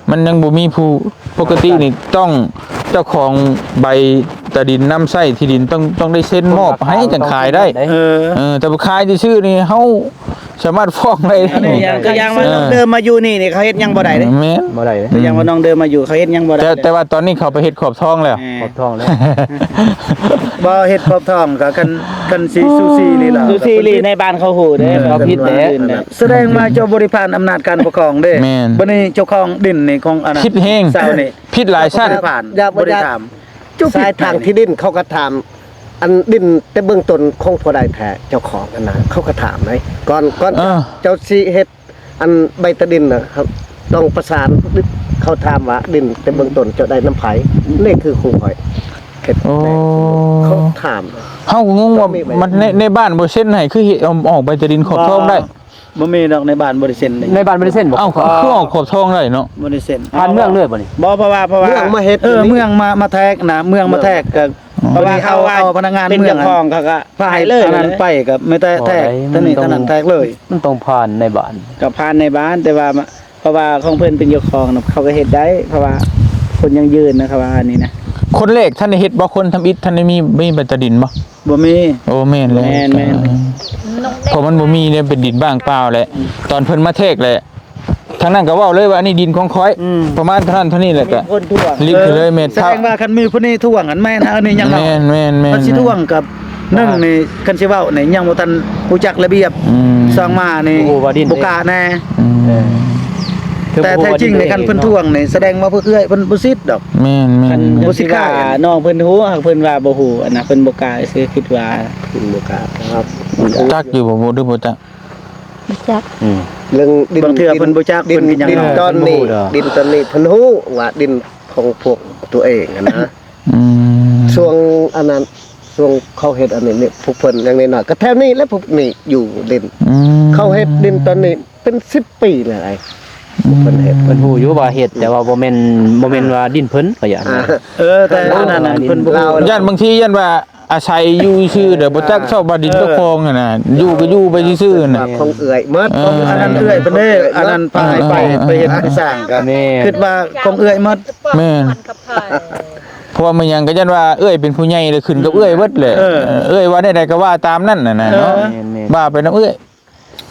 ມັນຍັງບໍ່ມີຜູ້ ປົກກະຕິນີ້ຕ້ອງເຈົ້າຂອງໃບຕາດິນນຳໃຊ້ທີ່ດິນຕ້ອງ ຕ້ອງໄດ້ເຊັນມອບໃຫ້ຈັ່ງຂາຍໄດ້ ເອີ ເອີ ແຕ່ວ່າຂາຍຊື່ໆນີ້ເຮົາສາມາດຟ້ອງໄດ້ ອັນນີ້ຢ່າງ ຄືຢ່າງວ່າ ເອີ ນ້ອງເດີມມາຢູ່ນີ້ນີ້ ເຂົາເຮັດຫຍັງບໍ່ໄດ້ເດ້ ແມ່ນ ບໍ່ໄດ້ເດ້ ຄືຢ່າງວ່ານ້ອງເດີມມາຢູ່ ເຂົາເຮັດຫຍັງບໍ່ໄດ້ ແຕ່ ແຕ່ວ່າຕອນນີ້ເຂົາໄປເຮັດຂອບທອງແລ້ວ ແມ່ນ ຂອບທອງແລ້ວ ບໍ່ເຮັດຂອບທອງກໍຄັນ ຄັນຊິຊູຊີລີລາ ຊູຊີລີໃນບ້ານເຂົາຮູ້ເດ້ ເອີ ເຂົາຜິດແລ້ວ ສະແດງວ່າເຈົ້າບໍ່ໄດ້ຜ່ານອຳນາດການປົກຄອງເດ້ ແມ່ນ ບັດນີ້ເຈົ້າຂອງດິນນີ້ຂອງອັນນັ້ນ ຜິດແຮງ ຊາວນີ້ ຜິດຫຼາຍຊັ້ນ ບໍ່ໄດ້ຜ່ານ ຢ່າ ບໍ່ໄດ້ຖາມ ສາຍທາງທີ່ດິນເຂົາກໍຖາມ ອັນດິນແຕ່ເບື້ອງຕົ້ນຂອງຜູ້ໃດແທ້ ເຈົ້າຂອງອັນນັ້ນ ເຂົາກໍຖາມເດ້ ກ່ອນ ກ່ອນ ເອີ ເຈົ້າຊິເຮັດ ອັນໃບຕາດິນນະ ເຂົາຕ້ອງປະສານ ເຂົາຖາມວ່າດິນແຕ່ເບື້ອງຕົ້ນເຈົ້າໄດ້ນຳໃຜ ນີ້ຄືຂອງຂ້ອຍ ເຂົາຖາມ ເຮົາກໍງົງວ່າມັນໃນ ໃນບ້ານບໍ່ເຊັນໃຫ້ ຄືເຮັດອອກໃບຕາດິນຂອບທອງໄດ້ ບໍ່ມີດອກ ໃນບ້ານບໍ່ໄດ້ເຊັນເດ້ ໃນບ້ານບໍ່ໄດ້ເຊັນບໍ່ ເອົ້າ ຄືອອກຂອບທອງໄດ້ເນາະ ບໍ່ໄດ້ເຊັນ ຜ່ານເມືອງເລີຍບໍ່ນີ້ ບໍ່ ເພາະວ່າ ເພາະວ່າ ເມືອງມາເຮັດ ເອີ ເມືອງມາ ມາແທກນະ ເມືອງມາແທກກໍ ເພາະວ່າເຂົາວ່າເປັນເຈົ້າຂອງ ເຂົາກໍຂາຍເລີຍ ເປັນເຈົ້າຂອງ ເຂົາກໍໃຫ້ອັນນັ້ນໄປ ກໍມີແຕ່ແທກ ໂອ້ ຕົວນີ້ ຕົວນັ້ນແທກເລີຍ ມັນຕ້ອງຜ່ານໃນບ້ານ ກໍຜ່ານໃນບ້ານ ແຕ່ວ່າ ເພາະວ່າຂອງເພິ່ນເປັນເຈົ້າຂອງນະ ເຂົາກໍເຮັດໄດ້ ເພາະວ່າຄົນຢັ້ງຢືນນະ ເຂົາວ່າອັນນີ້ນະ ຄົນແລກທັນໄດ້ເຮັດບໍ່? ຄົນທຳອິດທັນໄດ້ມີ ມີໃບຕາດິນບໍ່? ບໍ່ມີ ໂອ້ ແມ່ນແລ້ວ ແມ່ນໆ ເພາະມັນບໍ່ມີເດ້ ເປັນດິນວ່າງເປົ່າແຫຼະ ອືມ ຕອນເພິ່ນມາແທກແຫຼະ ທາງນັ້ນກໍເວົ້າເລີຍວ່າ ອັນນີ້ດິນຂອງຂ້ອຍ ອືມ ປະມານເທົ່ານັ້ນເທົ່ານີ້ແຫຼະ ກໍ ມີຄົນທ້ວງ ລິບໄປເລີຍ ເອີ ແມ່ນ ສະແດງວ່າຄັນມີຜູ້ນີ້ທ້ວງ ອັນແມ່ນ ອັນນີ້ຍັງ ແມ່ນໆໆ ຄັນຊິທ້ວງກັບ ໜຶ່ງນີ້ ຄັນຊິເວົ້ານີ້ ຍັງບໍ່ທັນຮູ້ຈັກລະບຽບ ອືມ ສອງມານີ້ ບໍ່ຮູ້ວ່າດິນ ບໍ່ກ້າແນ່ ອືມ ເອີ ແຕ່ແທ້ຈິງນີ້ ຄັນເພິ່ນທ້ວງນີ້ ສະແດງວ່າພວກເອື້ອຍເພິ່ນບໍ່ສິດດອກ ແມ່ນໆ ຄັນ ບໍ່ສິດຂາຍ ນ້ອງເພິ່ນຮູ້ ຫາກເພິ່ນວ່າບໍ່ຮູ້ ອັນນະ ເພິ່ນບໍ່ກ້າຊື່ ຄິດວ່າ ເພິ່ນບໍ່ກ້າ ຈັກຢູ່ບໍ່ ບໍ່ ຫຼືບໍ່ຈັກ? ບໍ່ຈັກ ອືມ ເລື່ອງດິນ ບາງເທື່ອເພິ່ນບໍ່ຈັກ ດິນ ເພິ່ນກໍຍັງ ດິນຕອນນີ້ ບໍ່ຮູ້ດອກ ດິນຕອນນີ້ເພິ່ນຮູ້ວ່າດິນຂອງພວກຕົວເອງຫັ້ນນະ ອືມ ຊ່ວງອັນນັ້ນ ຊ່ວງເຂົາເຮັດອັນນີ້ນີ້ ພວກເພິ່ນຍັງນ້ອຍໆ ກໍແຖວນີ້ແຫຼະ ພວກນີ້ຢູ່ດິນ ອືມ ເຂົາເຮັດດິນຕອນນີ້ເປັນສິບປີແລ້ວ ອືມ ເພິ່ນເຮັດ ເພິ່ນຮູ້ຢູ່ວ່າເຮັດ ແຕ່ວ່າບໍ່ແມ່ນ ບໍ່ແມ່ນວ່າດິນເພິ່ນ ເຂົາຢາກ ອ່າ ເອີ ແຕ່ອັນນັ້ນເພິ່ນບໍ່ຮູ້ ຢ້ານບາງທີຢ້ານວ່າ ອາໄສຢູ່ຊື່ເດີ ບໍ່ຈັກຊອບວ່າດິນເຈົ້າຂອງຫັ້ນນະ ເອີ ຢູ່ກໍຢູ່ໄປຊື່ໆນະ ຂອງເອື້ອຍໝົດ ເອີ ອັນນັ້ນເອື້ອຍເພິ່ນເດ້ ອັນນັ້ນພາໃຫ້ໄປ ເອີ ໄປເຮັດສ້າງກໍ ແມ່ນ ຄິດວ່າຂອງເອື້ອຍໝົດ ແມ່ນ ເພາະວ່າມີຫຍັງກໍຢ້ານວ່າເອື້ອຍເປັນຜູ້ໃຫຍ່ ແລ້ວຂຶ້ນກັບເອື້ອຍເບິດແຫຼະ ເອີ ເອີ ເອື້ອຍວ່າແນວໃດກໍວ່າຕາມນັ້ນນະ ເອີ ເນາະ ແມ່ນໆ ວ່າໄປນຳເອື້ອຍ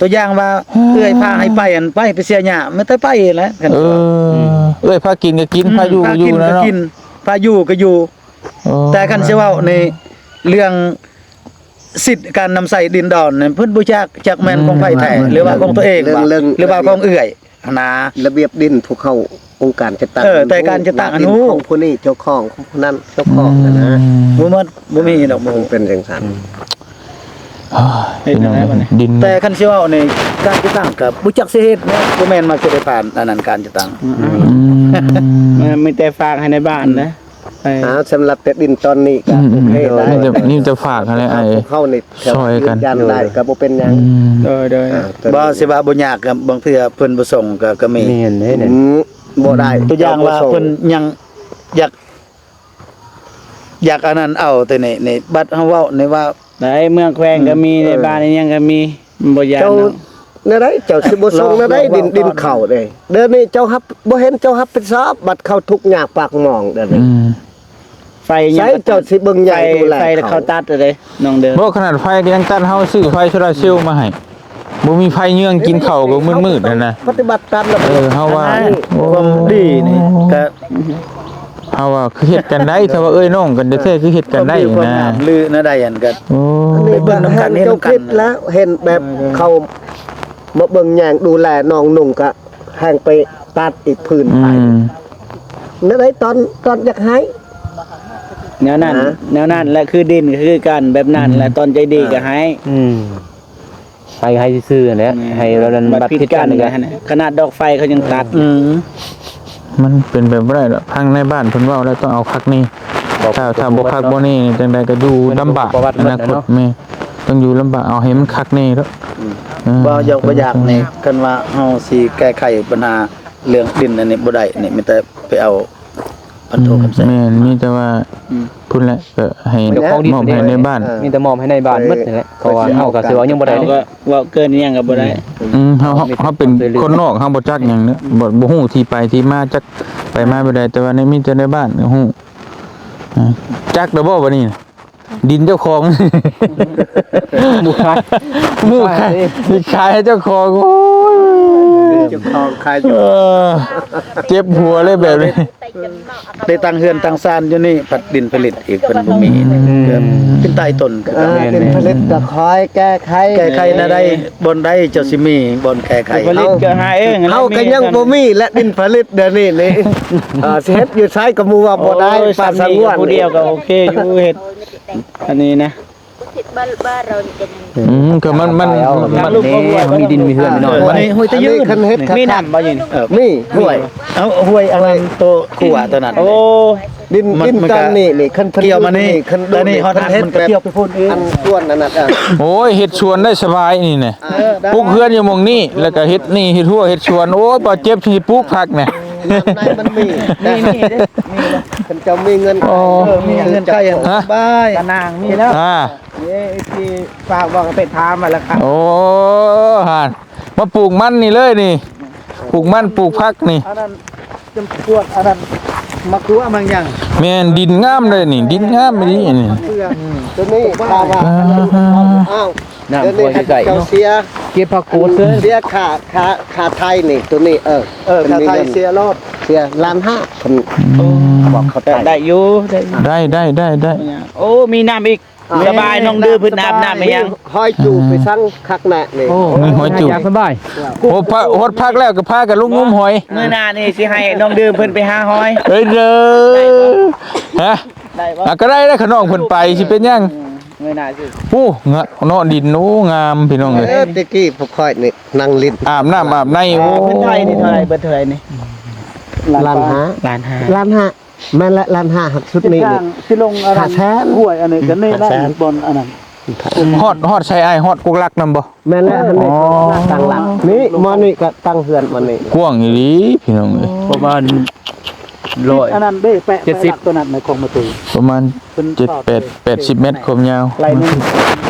ຕົວຢ່າງວ່າ ເອີ ເອື້ອຍພາໃຫ້ໄປ ອັນໄປ ໄປເສຍຫຍ້າ ມັນຕ້ອງໄປແຫຼະ ເອີ ອືມ ເອື້ອຍພາກິນກໍກິນ ອືມ ພາຢູ່ກໍຢູ່ ພາກິນກໍກິນ ນະເນາະ ພາຢູ່ກໍຢູ່ ເອີ ແຕ່ຄັນຊິເວົ້າໃນເລື່ອງສິດການນຳໃຊ້ດິນດອນນີ້ ເພິ່ນບໍ່ຈັກ ຈັກແມ່ນຂອງໃຜແທ້ ອືມ ຫຼືວ່າຂອງຕົວເອງ ເລື່ອງ ຫາ ເລື່ອງ ຫຼືວ່າຂອງເອື້ອຍຫັ້ນນະ ລະບຽບດິນພວກເຮົາ ອົງການຈັດຕັ້ງ ເອີ ແຕ່ການຈັດຕັ້ງຫັ້ນຮູ້ ດິນຂອງຜູ້ນີ້ເຈົ້າຂອງ ຂອງຜູ້ນັ້ນເຈົ້າຂອງຫັ້ນນະ ອືມ ບໍ່ໝົດ ບໍ່ມີດອກ ມັນເປັນຈັ່ງຊັ້ນ ອືມ ເຮັດແນວໃດບັດນີ້ ດິນ ແຕ່ຄັນຊິເວົ້າໃນການຈັດຕັ້ງກໍບໍ່ຈັກຊິເຮັດແນວ ບໍ່ແມ່ນວ່າຊິໄດ້ຜ່ານອັນນັ້ນການຈັດຕັ້ງ ອືມ ອືມ ມັນມີແຕ່ຝາກໃຫ້ໃນບ້ານນະ ອືມ ອ່າ ສຳລັບແຕ່ດິນຕອນນີ້ກໍ ອືມ ໂອເຄ ໄດ້ ມີແຕ່ ມີແຕ່ຝາກຫັ້ນແຫຼະ ອ້າຍ ພວກເຮົານີ້ ຊ່ອຍກັນ ຢືນຢັນໄດ້ກໍບໍ່ເປັນຫຍັງ ອືມ ໂດຍໆ ອ່າ ບໍ່ຊິວ່າບໍ່ຍາກ ກໍບາງເທື່ອເພິ່ນບໍ່ສົ່ງກໍ ກໍມີ ແມ່ນເດ້ ອືມ ບໍ່ໄດ້ ຕົວຢ່າງວ່າເພິ່ນຍັງຢາກ ຢາກອັນນັ້ນເອົາແຕ່ນີ້ ນີ້ ບັດເຮົາເວົ້ານີ້ວ່າ ໃນເມືອງແຂວງກໍມີ ອືມ ໃນ ເອີ ບ້ານອີ່ຫຍັງກໍມີ ບໍ່ຢ້ານ ເຈົ້າ ເນາະ ແນວໃດເຈົ້າຊິບໍ່ສົ່ງແນວໃດ ລອງ ລອງ ດິນ ເຂົ້າເດ້ ດຽວນີ້ເຈົ້າຮັບ ບໍ່ເຫັນເຈົ້າຮັບຜິດຊອບ ບັດເຂົາທຸກຍາກປາກໝອງ ດຽວນີ້ ອືມ ໄຟຍັງ ໃສເຈົ້າຊິເບິ່ງແຍງດູແລ ໄຟ ໄຟເຂົາຕັດເດ້ ນ້ອງເດີ ບໍ່ ຂະໜາດໄຟກໍຍັງຕັດ ເຮົາຊື້ໄຟໂຊລາເຊວມາໃຫ້ ບໍ່ມີໄຟເຍືອງ ກິນເຂົ້າກໍມືດໆ ຫັ້ນນະ ປະຕິບັດຕາມລະບຽບ ເອີ ເຮົາວ່າ ອັນນີ້ ຄວາມດີນີ້ກໍ ເຮົາວ່າຄືເຮັດກັນໄດ້ ຖ້າວ່າເອື້ອຍນ້ອງກັນແທ້ໆ ຄືເຮັດກັນໄດ້ນະ ຄວາມງາມຫຼືແນວໃດຫັ້ນກໍ ໂອ້ ອັນນີ້ກໍແຮ່ງເຈົ້າຄິດແລ້ວ ເຫັນແບບເຂົາມາເບິ່ງແຍງດູແລນ້ອງນຸ່ງ ກໍແຮ່ງໄປຕັດອີກຜືນໄປ ອືມ ແນວໃດຕອນ ຕອນຢາກໃຫ້ ແນວນັ້ນ ນະ ແນວນັ້ນແຫຼະ ຄືດິນກໍຄືກັນ ແບບນັ້ນແຫຼະ ອືມ ຕອນໃຈດີກໍໃຫ້ ອືມ ໃຫ້ ໃຫ້ຊື່ໆ ຫັ້ນແຫຼະ ແມ່ນ ໃຫ້ແບບນັ້ນ ບັດຜິດກັນກໍຫັ້ນນະ ຂະໜາດດອກໄຟເຂົາຍັງຕັດ ອືມ ມັນເປັນໄປບໍ່ໄດ້ດອກ ທາງນາຍບ້ານເພິ່ນເວົ້າແລ້ວ ຕ້ອງເອົາຄັກແນ່ ຖ້າ ຖ້າບໍ່ຄັກບໍ່ແນ່ ຈັ່ງໃດກໍຢູ່ລຳບາກ ອະນາຄົດ ແມ່ນ ຕ້ອງຢູ່ລຳບາກ ເອົາໃຫ້ມັນຄັກແນ່ເນາະ ອືມ ເອີ ບໍ່ຢາກ ບໍ່ຢາກນີ້ ຄັນວ່າເຮົາຊິແກ້ໄຂບັນຫາເລື່ອງດິນອັນນີ້ບໍ່ໄດ້ນີ້ ມີແຕ່ໄປເອົາ ພັນໂທຄຳແສງ ແມ່ນ ມີແຕ່ວ່າ ອືມ ພຸ້ນແຫຼະ ກໍໃຫ້ ເຈົ້າຂອງດິນ ມອບໃຫ້ນາຍບ້ານ ເອີ ມີແຕ່ມອບໃຫ້ນາຍບ້ານໝົດນັ້ນແຫຼະ ເພາະວ່າເຮົາກໍຊິເວົ້າຫຍັງບໍ່ໄດ້ ເຮົາກໍເວົ້າເກີນຫຍັງກໍບໍ່ໄດ້ ອືມ ເຮົາ ເຮົາເປັນຄົນນອກ ເຮົາບໍ່ຈັກຫຍັງເນາະ ບໍ່ ບໍ່ຮູ້ທີ່ໄປທີ່ມາ ຈັກໄປມາແບບໃດ ແຕ່ວ່າໃນ ມີແຕ່ນາຍບ້ານກໍຮູ້ ອາ ຈັກແລ້ວບໍ່ບັດນີ້? ດິນເຈົ້າຂອງ ໝູ່ຂາຍ ໝູ່ຂາຍ ຂາຍໃຫ້ເຈົ້າຂອງ ໂອ້ຍ ເຈົ້າຂອງຂາຍຢູ່ ເອີ ເຈັບຫົວເລີຍແບບນີ້ ໄດ້ຕັ້ງເຮືອນຕັ້ງຊານຢູ່ນີ້ ພັດດິນຜະລິດອີກເພິ່ນບໍ່ມີ ອືມ ເປັນໃຕ້ຕົ້ນຄືກັນ ເອີ ແມ່ນໆ ດິນຜະລິດກໍຄອຍແກ້ໄຂ ແກ້ໄຂແນວໃດ ບ່ອນໃດເຈົ້າຊິມີບ່ອນແກ້ໄຂ ຜະລິດກໍຫາເອງ ເຮົາກໍຍັງບໍ່ມີແລະ ດິນຜະລິດດຽວນີ້ນີ້ ເອີ ຊິເຮັດຢູ່ໃສກໍໝູ່ວ່າບໍ່ໄດ້ ໂອ້ຍ ປ່າສະຫງວນ ສ່ຳນີ້ກໍຜູ້ດຽວກໍໂອເຄຢູ່ ເຮັດ ອັນນີ້ນະ ອືມ ກໍມັນ ມັນ ມັນ ມັນມີດິນມີເຮືອນໜ້ອຍ ອັນນີ້ຫ້ວຍຕະຍືນ ມີນ້ຳບໍ່ຢູ່ນີ້? ເອີ ມີຫ້ວຍ ເອົາ ຫ້ວຍອັນນັ້ນ ໂຕຂົວໂຕນັ້ນ ໂອ້ ດິນ ດິນຕອນນີ້ນີ້ ຄັນເພິ່ນກ່ຽວມານີ້ ຄັນດູນີ້ ຮອດ ເພິ່ນເຮັດ ມັນກໍກ່ຽວໄປພຸ້ນເອງ ອັນສວນອັນນັ້ນ ໂອ້ຍ ເຮັດສວນໄດ້ສະບາຍນີ້ນະ ເອີ ປຸກເຮືອນຢູ່ໝ່ອງນີ້ ແລ້ວກໍເຮັດນີ້ ເຮັດຮົ້ວ ເຮັດສວນ ໂອ້ຍ ບໍ່ເຈັບ ຊິປູກຜັກນະ ນ້ຳໃນມັນມີ ນີ້ ນີ້ເດ້ ຄັນເຈົ້າມີເງິນ ໂອ້ ເອີ ມີເງິນໃຊ້ ຮະ ສະບາຍ ຕານາງມີແລ້ວ ອ່າ ເອີ ເອັຟຊີ ຝາກບອກໃຫ້ໄປຖາມວ່າລາຄາ ໂອ້ ຫັ້ນ ມາປູກມັນນີ້ເລີຍນີ້ ປູກມັນ ປູກຜັກນີ້ ອັນນັ້ນຈຳພວກ ອັນນັ້ນ ໝາກກົວໝາກຫຍັງ ແມ່ນ ດິນງາມເລີຍນີ້ ດິນງາມອີ່ຫຼີນີ້ ໂຕນີ້ ອ້າວ ນ້ຳຫ້ວຍໃກ້ໆ ເນາະ ເກັບຜັກກູດເລີຍ ເສຍຄ່າ ຄ່າ ຄ່າໄຖນີ້ ໂຕນີ້ ເອີ ເອີ ຄ່າໄຖເສຍໂລດ ເສຍລ້ານຫ້າ ເພິ່ນ ອືມ ບອກເຂົາໄຖ ໄດ້ຢູ່ ໄດ້ ໄດ້ ໄດ້ ໄດ້ ໂອ້ ມີນ້ຳອີກ ສະບາຍ ນ້ອງດື້ເພິ່ນອາບນ້ຳແມ່ນຫຍັງ ຫ້ອຍຈູໄປສັງຄັກແນ່ນີ້ ໂອ້ ມີຫ້ອຍຈູ ສະບາຍ ໂອ້ ພະ ຮອດພັກແລ້ວກໍພາກັນລົງງມຫອຍ ມື້ໜ້ານີ້ຊິໃຫ້ນ້ອງດື່ມເພິ່ນໄປຫາຫອຍ ເອີຍເດີ ຮະ ໄດ້ບໍ່ ອ່ະ ກໍໄດ້ແຫຼະ ຂະນ້ອງເພິ່ນໄປ ຊິເປັນຫຍັງ ມື້ໜ້າຊິ ໂອ້ ງະ ເນາະ ດິນ ໂອ້ ງາມ ພີ່ນ້ອງເອີຍ ເອີ ແຕ່ກີ້ພວກຂ້ອຍນີ້ນັ່ງຫຼິ້ນ ອາບນ້ຳອາບໃນ ໂອ້ ເພິ່ນໄຖນີ້ເທົ່າໃດ ເບິດເທົ່າໃດນີ້ ລ້ານຫ້າ ລ້ານຫ້າ ລ້ານຫ້າ ແມ່ນແຫຼະ ລ້ານຫ້າ ຮັກຊຸດນີ້ນີ້ ຊິລົງອັນນັ້ນ ຫ້າແສນ ຫ້ວຍອັນນີ້ກໍນີ້ແຫຼະ ຫ້າແສນ ບ່ອນອັນນັ້ນ ຮອດ ຮອດໃສອ້າຍ ຮອດກົກຫຼັກນຳບໍ່? ແມ່ນແຫຼະ ຫັ້ນນີ້ ອໍ ຕັ້ງຫຼັກນີ້ ມານີ້ກໍຕັ້ງເຮືອນມານີ້ ກວ້າງອີ່ຫຼີພີ່ນ້ອງເອີຍ ປະມານຮ້ອຍ ອັນນັ້ນເດ້ ແປະ ເຈັດສິບ ແປະຫຼັກຕົວນັ້ນໃນຂອງມາຕູ ປະມານເຈັດ ແປດ ແປດສິບແມັດຄວາມຍາວ ໄລ່ໜຶ່ງ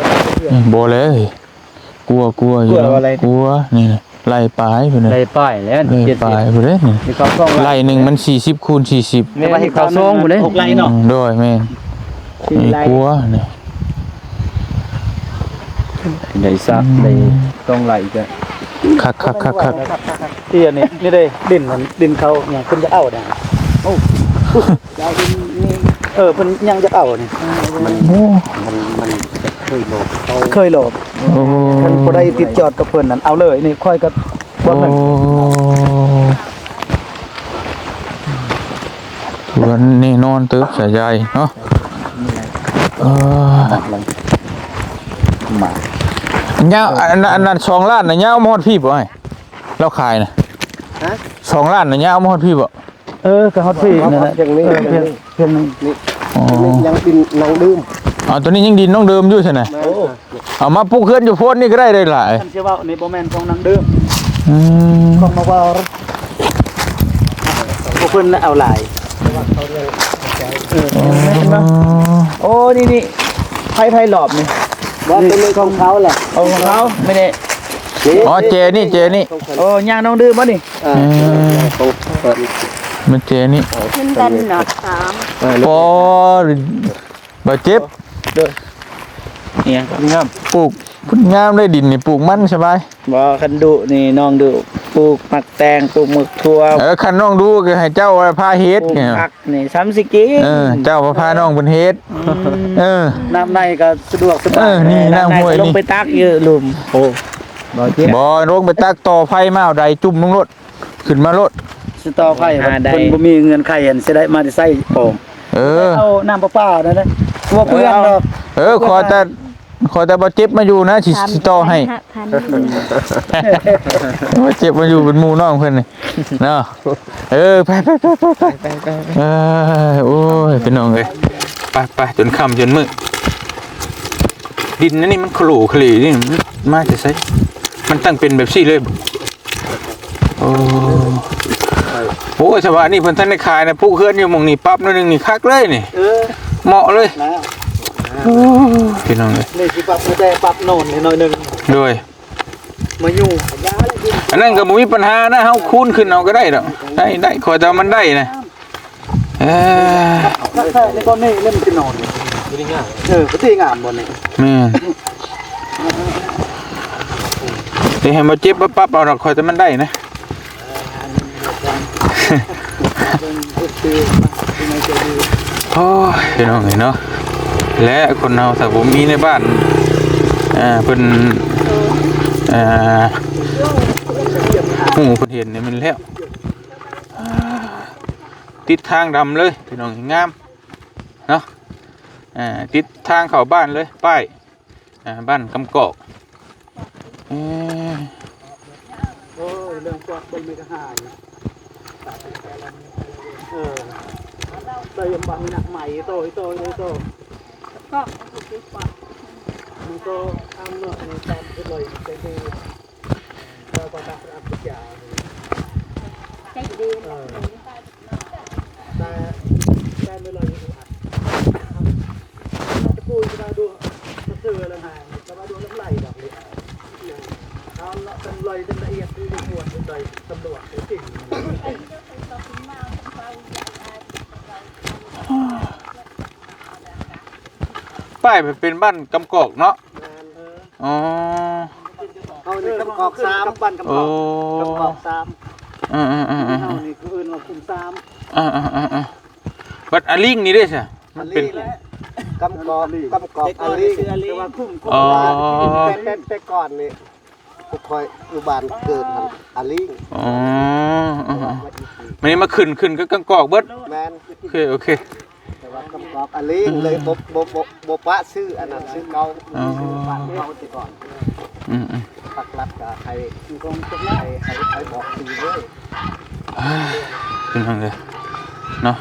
ອືມ ບໍ່ແລ້ວ ກົວ ກົວຢູ່ ກົວ ແລ້ວ ກົວນີ້ນະ ໄລ່ປາຍພຸ້ນນະ ໄລ່ປາຍແລ້ວ ໄລ່ປາຍພຸ້ນເດ້ນີ້ ໄລ່ໜຶ່ງມັນສີ່ສິບຄູນສີ່ສິບ ແມ່ນ ແຕ່ວ່າເຮັດເຂົ້າຊອງພຸ້ນເດ້ ຫົກໄລ່ເນາະ ອືມ ໂດຍ ແມ່ນ ສີ່ໄລ່ ນີ້ກົວນີ້ ໄດ້ສາມ ອືມ ໄດ້ສອງໄລ່ກໍ ຄັກໆໆໆ ທີ່ອັນນີ້ ນີ້ເດ້ ດິນ ດິນເຂົາຫຍັງເພິ່ນຈະເອົານະ ໂອ້ ເອີ ເພິ່ນຍັງຈະເອົານີ້ ມັນ ໂອ້ ມັນ ມັນເຄີຍໂລບ ເຄີຍໂລບ ໂອ້ ຄັນບໍ່ໄດ້ຕິດຈອດກັບເພິ່ນນັ້ນ ເອົາເລີຍ ນີ້ຂ້ອຍກໍ ໂອ້ ແນ່ນອນເຕີບ ສາຍໃຍເນາະ ເອີ ຍາວ ອັນ ອັນນັ້ນສອງລ້ານນະ ຍາວມາຮອດພີ້ບໍ່ອ້າຍ? ລາວຂາຍນະ ຮະ? ສອງລ້ານນະ ຍາວມາຮອດພີ້ບໍ່? ເອີ ກໍຮອດພີ້ນັ້ນແຫຼະ ພຽງນີ້ ເອີ ພຽງ ພຽງນີ້ ອໍ ຍັງດິນນ້ອງດື່ມ ອໍ ຕົວນີ້ຍັງດິນນ້ອງດື່ມຢູ່ຊັ້ນນະ ໂອ້ ເອົາມາປຸກເຮືອນຢູ່ໂພນນີ້ກໍໄດ້ເດ້ຫຼາຍ ຄັນຊິເວົ້ານີ້ບໍ່ແມ່ນຂອງນາງດື່ມ ອືມ ຂອງມາວອລ ພວກເພິ່ນເອົາຫຼາຍ ເອີ ອໍ ແມ່ນບໍ່? ໂອ້ ນີ້ ນີ້ ໄຜ ໄຜຫຼອບນີ້ ບໍ່ ເປັນຂອງເຂົາແຫຼະ ຂອງເຂົາ ແມ່ນນີ້ ອໍ ເຈນີ້ ເຈນີ້ ໂອ້ ຍ່າງນ້ອງດື່ມບໍ່ນີ້? ເອີ ອືມ ຂອງເພິ່ນ ມັນເຈນີ້ ມັນດັນເນາະ ອໍ ບໍ່ ບໍ່ເຈັບ ອີຫຍັງ ງາມ ປູກ ພຸ້ນງາມເດ້ ດິນນີ້ປູກມັນສະບາຍ ບໍ່ ຄັນດຸນີ້ນ້ອງດຸ ປູກໝາກແຕງ ປູກໝາກຖົ່ວ ເອີ ຄັນນ້ອງດູກໍໃຫ້ເຈົ້າພາເຮັດ ປູກຜັກນີ້ ຊ້ຳຊິກິນ ເອີ ເຈົ້າພານ້ອງເພິ່ນເຮັດ ອືມ ເອີ ນ້ຳໃນກໍສະດວກສະບາຍ ເອີ ນີ້ນ້ຳຫ້ວຍນີ້ ລົງໄປຕັກຢູ່ລຸ່ມ ໂອ້ ບໍ່ ລົງໄປຕັກຕໍ່ໄຟມາເອົາໄດຈຸ້ມລົງໂລດ ຂຶ້ນມາໂລດ ຊິຕໍ່ໄຟ ຫາໄດ້ ເພິ່ນບໍ່ມີເງື່ອນໄຂ ອັນຊິໄດ້ມາແຕ່ໃສ ໂອ້ ເອີ ເອົານ້ຳປະປານັ້ນນະ ບໍ່ເປື້ອນດອກ ເອີ ຂໍແຕ່ ຂໍແຕ່ບໍ່ເຈັບມາຢູ່ນະ ຊິ ຊິຕໍ່ໃຫ້ ບໍ່ເຈັບມາຢູ່ເປັນໝູ່ນ້ອງເພິ່ນນີ້ເນາະ ເອີ ໄປ ໄປ ໄປ ເອີ ໂອ້ຍ ພີ່ນ້ອງເອີຍ ໄປ ໄປ ຈົນຄ່ຳຈົນມື້ ດິນອັນນີ້ມັນຂະໂຫຼຂະເຫຼນີ້ ມັນມາແຕ່ໃສ ມັນຕັ້ງເປັນແບບຊີ້ເລີຍ ໂອ້ ໂອ້ຍ ສະບາຍນີ້ເພິ່ນທັນໄດ້ຂາຍນະ ປູກເຮືອນຢູ່ໝ່ອງນີ້ປັບໜ້ອຍໜຶ່ງນີ້ຄັກເລີຍນີ້ ເອີ ເໝາະເລີຍ ແລ້ວ ໂອ້ ພີ່ນ້ອງເອີຍ ນີ້ຊິປັບ ແຕ່ປັບນອນໜ້ອຍໜຶ່ງ ໂດຍ ມາຢູ່ ອັນນັ້ນກໍບໍ່ມີປັນຫານະ ເຮົາຄູນຂຶ້ນເອົາກໍໄດ້ດອກ ໄດ້ ໄດ້ ຂໍແຕ່ວ່າມັນໄດ້ນະ ເອີ ແທ້ໆ ໃນບ່ອນນີ້ເລີຍມັນຊິນອນ ເອີ ກໍດີງາມບ່ອນນີ້ ແມ່ນ ຊິໃຫ້ມາເຈັບມາປັບເອົາດອກ ຂໍແຕ່ມັນໄດ້ນະ ໂອ້ຍ ພີ່ນ້ອງເອີຍເນາະ ແລະ ຄົນເຮົາຖ້າບໍ່ມີໃນບ້ານ ເອີ ເພິ່ນ ເອີ ຮູ້ເພິ່ນເຫັນນີ້ແມ່ນແລ້ວ ຕິດທາງດຳເລີຍ ພີ່ນ້ອງ ງາມເນາະ ເອີ ຕິດທາງເຂົ້າບ້ານເລີຍ ປ້າຍ ອ່າ ບ້ານກຳກອກ ເອີ ໂອ້ຍ ເລື່ອງກວາດເບິ່ງນີ້ກໍຫາຍ ເອີ ໃສ່ບັງໜັກໃໝ່ໂຕ ໂຕ ໂຕ ໂຕ ກໍມັນກໍທຳເນາະ ໃນການເຮັດລອຍໃສ່ດີ ແລ້ວກໍຕັກອັບຈາ ໃຈດີ ເອີ ປ້າຍເປັນບ້ານກຳກອກເນາະ ອໍ ເຮົານີ້ກຳກອກສາມ ບ້ານກຳກອກ ໂອ້ ກຳກອກສາມ ເອີໆໆໆ ເຮົານີ້ເຂົາເອີ້ນວ່າຄຸ້ມສາມ ເອີໆໆໆ ບັດອາລິງນີ້ເດ້ຊະ ມັນເປັນ ອາລິງແຫຼະ ກຳກອກ ກຳກອກອາລິງ ແຕ່ວ່າຄຸ້ມ ອໍ ແຕ່ ແຕ່ ແຕ່ກ່ອນນີ້ ພວກຂ້ອຍຢູ່ບ້ານເກີດຫັ້ນ ອາລີ ອໍ ເອີ ມານີ້ມາຂຶ້ນ ຂຶ້ນກັບກຳກອກເບິດ ແມ່ນ ໂອເຄ ໂອເຄ ແຕ່ວ່າກຳກອກອາລີ ອືມ ເລີຍບໍ່ ບໍ່ ບໍ່ ບໍ່ປະຊື່ອັນນັ້ນ ຊື່ເກົ່າ ອໍ ບ້ານເຮົາແຕ່ກ່ອນ ອືມໆ ປັກຫຼັກກະໃຫ້ ໃຫ້ ໃຫ້ ໃຫ້ບອກຊື່ເດີ ອ່າ ພີ່ນ້ອງເອີຍເນາະ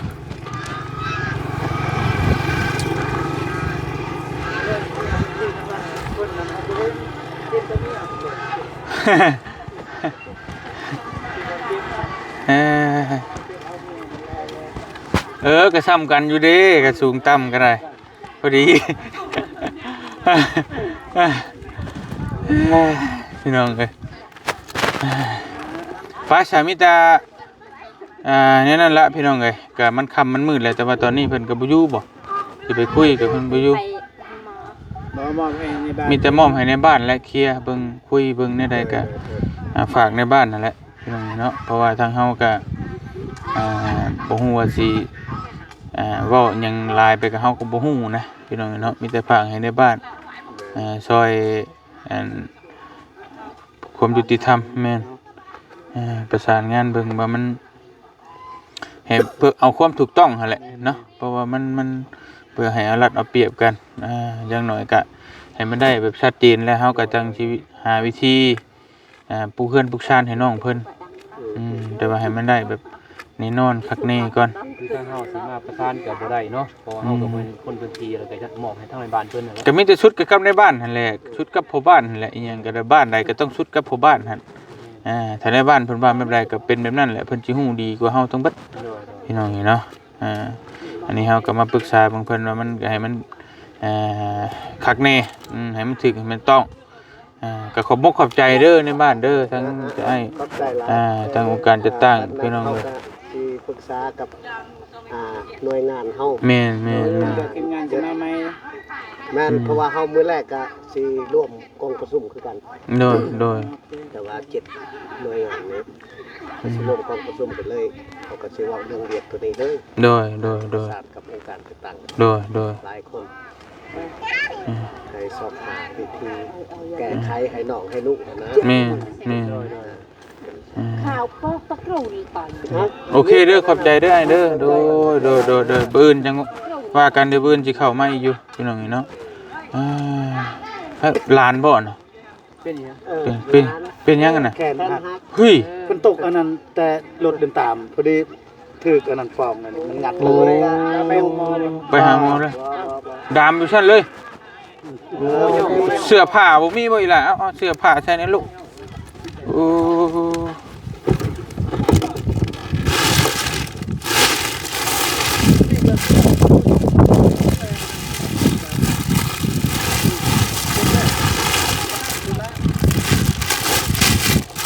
ເອີ ເອີ ກໍສ່ຳກັນຢູ່ເດ້ ກໍສູງຕ່ຳກໍໄດ້ ພໍດີ ພີ່ນ້ອງເອີຍ ໄປ ສາ ມີແຕ່ ອ່າ ແນວນັ້ນລະພີ່ນ້ອງເອີຍ ກະມັນຄ່ຳມັນມືດແລ້ວ ແຕ່ວ່າຕອນນີ້ເພິ່ນກໍບໍ່ຢູ່ບໍ ຊິໄປຄຸຍກັບເພິ່ນບໍ່ຢູ່ ມີແຕ່ມອບໃຫ້ໃນບ້ານ ແລະ ເຄຍເບິ່ງ ຄຸຍເບິ່ງແນວໃດກະ ອ່າ ຝາກໃນບ້ານຫັ້ນແຫຼະ ພີ່ນ້ອງເນາະ ເພາະວ່າທາງເຮົາກະ ອ່າ ບໍ່ຮູ້ວ່າຊິ ອ່າ ເວົ້າຫຍັງຫຼາຍໄປ ກໍເຮົາກໍບໍ່ຮູ້ນະ ພີ່ນ້ອງເນາະ ມີແຕ່ຝາກໃຫ້ໃນບ້ານ ອ່າ ຊ່ອຍ ອັນ ຄວາມຍຸຕິທຳ ແມ່ນ ເອີ ປະສານງານເບິ່ງວ່າມັນ ໃຫ້ເພື່ອເອົາຄວາມຖືກຕ້ອງຫັ້ນແຫຼະເນາະ ເພາະວ່າມັນ ມັນເພື່ອໃຫ້ເອົາລັດເອົາປຽບກັນ ອ່າ ຢ່າງໜ້ອຍກະໃຫ້ມັນໄດ້ແບບຊັດເຈນ ແລ້ວເຮົາກໍຈັ່ງຊິຫາວິທີ ອ່າ ປູກເຮືອນປູກຊານໃຫ້ນ້ອງເພິ່ນ ອືມ ແຕ່ວ່າໃຫ້ມັນໄດ້ແບບແນ່ນອນຄັກແນ່ກ່ອນ ຄືທາງເຮົາຊິມາປະສານກໍບໍ່ໄດ້ເນາະ ເພາະວ່າເຮົາກໍບໍ່ແມ່ນຄົນພື້ນທີ່ ແລ້ວກໍຢາກມອບໃຫ້ທາງນາຍບ້ານເພິ່ນນັ້ນແຫຼະ ກໍມີແຕ່ສຸດກັບນາຍບ້ານຫັ້ນແຫຼະ ສຸດກັບພໍ່ບ້ານຫັ້ນແຫຼະ ອີ່ຫຍັງກໍໄດ້ ບ້ານໃດກໍຕ້ອງສຸດກັບພໍ່ບ້ານຫັ້ນ ອ່າ ຖ້ານາຍບ້ານເພິ່ນວ່າແບບໃດກໍເປັນແບບນັ້ນແຫຼະ ເພິ່ນຊິຮູ້ດີກວ່າເຮົາທັງເບິດ ໂດຍ ໂດຍ ພີ່ນ້ອງເອີຍເນາະ ອ່າ ອັນນີ້ເຮົາກໍມາປຶກສາເບິ່ງເພິ່ນວ່າມັນກໍໃຫ້ມັນ ເອີ ຄັກແນ່ ອືມ ໃຫ້ມັນຖືກໃຫ້ມັນຕ້ອງ ອ່າ ກໍຂອບມຸກຂອບໃຈເດີໃນບ້ານເດີ ທັງອ້າຍ ຂອບໃຈຫຼາຍ ອ່າ ທັງອົງການຈັດຕັ້ງ ເອີ ພີ່ນ້ອງເອີຍ ເຮົາກໍຊິປຶກສາກັບ ອ່າ ໜ່ວຍງານເຮົາ ແມ່ນໆໆ ໂດຍ ທີມງານຈະມາໃໝ່ ແມ່ນ ອືມ ເພາະວ່າເຮົາມື້ແລກກໍຊິລວມກອງປະຊຸມຄືກັນ ໂດຍ ໂດຍ ແຕ່ວ່າ ເຈັດໜ່ວຍງານນີ້ ອືມ ຊິລົງກອງປະຊຸມກັນເລີຍ ເຂົາກໍຊິເວົ້າເລື່ອງວຽກໂຕນີ້ເລີຍ. ໂດຍ ໂດຍ ໂດຍ ປະສານກັບອົງການຕ່າງໆ ໂດຍ ໂດຍ ຫຼາຍຄົນ ອືມ ໃຫ້ຊອກຫາວິທີແກ້ໄຂໃຫ້ນ້ອງໃຫ້ລູກຫັ້ນນະ. ແມ່ນ ແມ່ນ ໂດຍ ໂດຍ ອືມ ຂ່າວປອກຕະກຣູນໄປ. ໂອເຄເດີ ຂອບໃຈເດີອ້າຍເດີ. ໂດຍ ໂດຍ ໂດຍ ໂດຍ ມື້ອື່ນຈັ່ງວ່າກັນເດີ ມື້ອື່ນຊິເຂົ້າມາອີກຢູ່ ພີ່ນ້ອງເອີຍເນາະ. ອ່າ ຫຼານບໍ່ນະ? ເປັນຫຍັງ? ເປັນ ເປັນ ເປັນຫຍັງຫັ້ນນະ? ແຂນຫັກ. ເຮີ້ຍ ເອີ ເພິ່ນຕົກອັນນັ້ນ ແຕ່ລົດເດີນຕາມ ພໍດີຖືກອັນນັ້ນຟອງ ອັນນີ້ມັນງັດ. ໂອ້ ໄປຫາໝໍເລີຍ ດາມຢູ່ຊັ້ນເລີຍ. ໂອ້ ເສື້ອຜ້າບໍ່ມີບໍ່ອີ່ຫຼ້າ? ເອົາ ເອົາເສື້ອຜ້າໃສ່ແດ່ລູກ. ໂອ້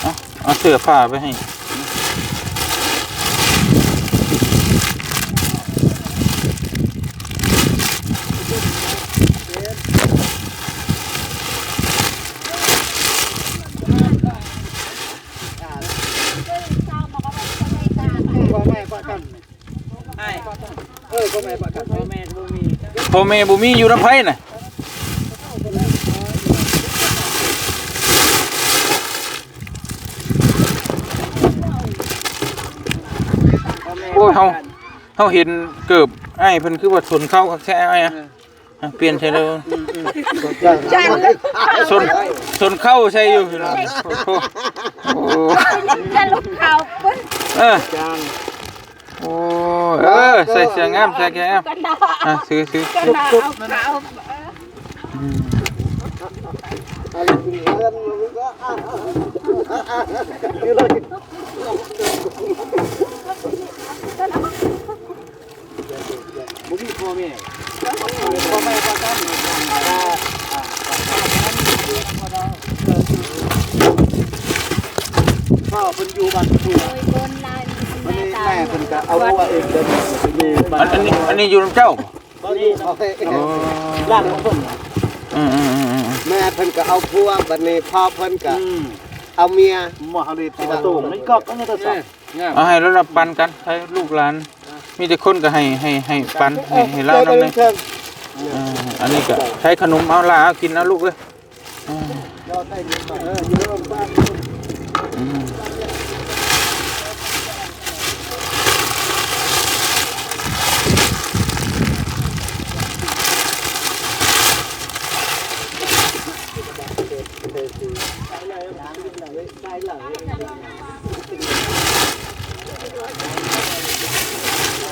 ເອົາ ເອົາເສື້ອຜ້າໄປໃຫ້. ພໍ່ແມ່ບໍ່ມີ ຢູ່ນຳໃຜນະ? ໂອ້ຍ ເຮົາ ເຮົາເຫັນເກີບອ້າຍເພິ່ນ ຄືວ່າຊົນເຄົ້າຄັກແທ້ອ້າຍ. ອ່ະ ປ່ຽນໃສ່ເດີ. ອືມໆ ຊົນ ຊົນເຄົ້າໃສ່ຢູ່ພີ່ນ້ອງ. ໂອ້ໂຫ ໂອ້ ຈະລຸກເຂົ້າປຶ້ນ. ເອີ ໂອ້ຍ ເອີ ໃສ່ເສື້ອງາມ ໃສ່ເສື້ອງາມ. ອ່ະ ຖື ຖື ຖື ເອົາເຂົ້າ. ອືມ ບໍ່ມີພໍ່ແມ່ ພໍ່ແມ່ປະກັນ. ພໍ່ເພິ່ນຢູ່ບ້ານຜູ້ ໂດຍ ໂດນລາຍ ບັດນີ້ແມ່ເພິ່ນກໍເອົາຜົວອີກເດີ. ອັນ ອັນນີ້ ອັນນີ້ຢູ່ນຳເຈົ້າບໍ່? ໂອ້ ບ້ານຂອງເພິ່ນ. ອືມໆໆໆ ແມ່ເພິ່ນກໍເອົາຜົວ ບັດນີ້ພໍ່ເພິ່ນກໍ ອືມ ເອົາເມຍ. ໝໍເຮົາໄດ້ຕິດປະຕູນີ້ກໍ ອັນນີ້ກໍ ເອົາໃຫ້ລາວປັນກັນ ໃຫ້ລູກຫຼານ ມີແຕ່ຄົນກໍໃຫ້ ໃຫ້ ໃຫ້ປັນ ໃຫ້ ໃຫ້ລາວນຳແດ່. ເອີ ອັນນີ້ກໍໃຫ້ຂະໜົມ ເອົາລາ ເອົາກິນ ເອົາລູກເອີຍ. ອືມ ອືມ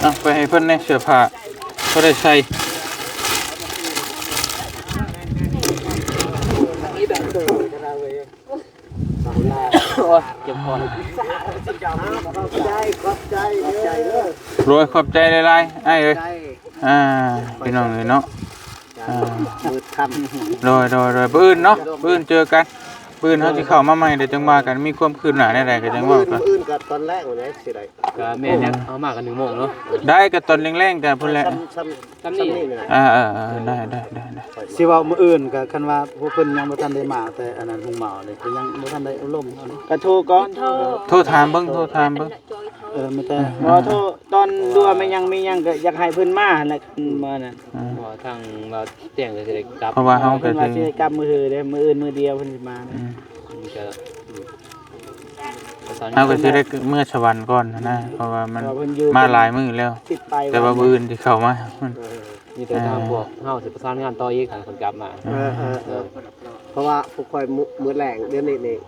ເອົາໄປໃຫ້ເພິ່ນແດ່ ເສື້ອຜ້າ ພໍໄດ້ໃສ່. ໂອ້ຍ ເຈັບຄໍ. ຂອບໃຈ ຂອບໃຈ ຂອບໃຈເດີ. ໂດຍ ຂອບໃຈຫຼາຍໆ ອ້າຍເອີຍ. ອ່າ ພີ່ນ້ອງເອີຍເນາະ. ອ່າ ມືດຄ່ຳ. ໂດຍ ໂດຍ ໂດຍ ມື້ອື່ນເນາະ ມື້ອື່ນເຈີກັນ. ມື້ອື່ນເຮົາຊິເຂົ້າມາໃໝ່ ດຽວຈັ່ງວ່າກັນ ມີຄວາມຄືບໜ້າແນວໃດກໍຈັ່ງເວົ້າກັນ. ມື້ອື່ນກໍຕອນແລງແຫຼະ ຊິໄດ້. ກໍແມ່ນແລ້ວ ເຮົາມາກັນໜຶ່ງໂມງເນາະ. ໄດ້ ກໍຕອນແລງໆ ກໍພຸ້ນແຫຼະ. ສ່ຳ ສ່ຳນີ້ ອ່າ ເອີ ເອີ ເອີ ໄດ້ ໄດ້ ໄດ້ ໄດ້. ຊິເວົ້າມື້ອື່ນກໍ ຄັນວ່າພວກເພິ່ນຍັງບໍ່ທັນໄດ້ມາ ແຕ່ອັນນັ້ນ ໂຮງໝໍນີ້ ກໍຍັງບໍ່ທັນໄດ້ອົບຮົມເນາະ. ກໍໂທກ່ອນ ໂທ ໂທຖາມເບິ່ງ ໂທຖາມເບິ່ງ. ເອີ ມີແຕ່ ເອີ ບໍ່ ໂທຕອນດັວ ມີຫຍັງ ມີຫຍັງກໍຢາກໃຫ້ເພິ່ນມາຫັ້ນແຫຼະ ຄັນມານັ້ນ. ເອີ ບໍ່ ທາງວ່າແຈ້ງກໍຊິໄດ້ກັບ ເພາະວ່າເຮົາກໍ ເພິ່ນວ່າຊິໄດ້ກັບມື້ຮືເດ້ ມື້ອື່ນມື້ດຽວເພິ່ນຊິມາ. ອືມ ກໍ ເຮົາກໍຊິໄດ້ເມືອສະຫວັນກ່ອນນະ ເພາະວ່າມັນມາຫຼາຍມື້ແລ້ວ ແຕ່ວ່າມື້ອື່ນຊິເຂົ້າມາ. ເອີ ມີແຕ່ທາງພວກເຮົາຊິປະສານງານຕໍ່ອີກ ຖ້າເພິ່ນກັບມາ. ເອີ ເອີ ເອີ ເພາະວ່າພວກຂ້ອຍມື້ ມື້ແລງດຽວນີ້ນີ້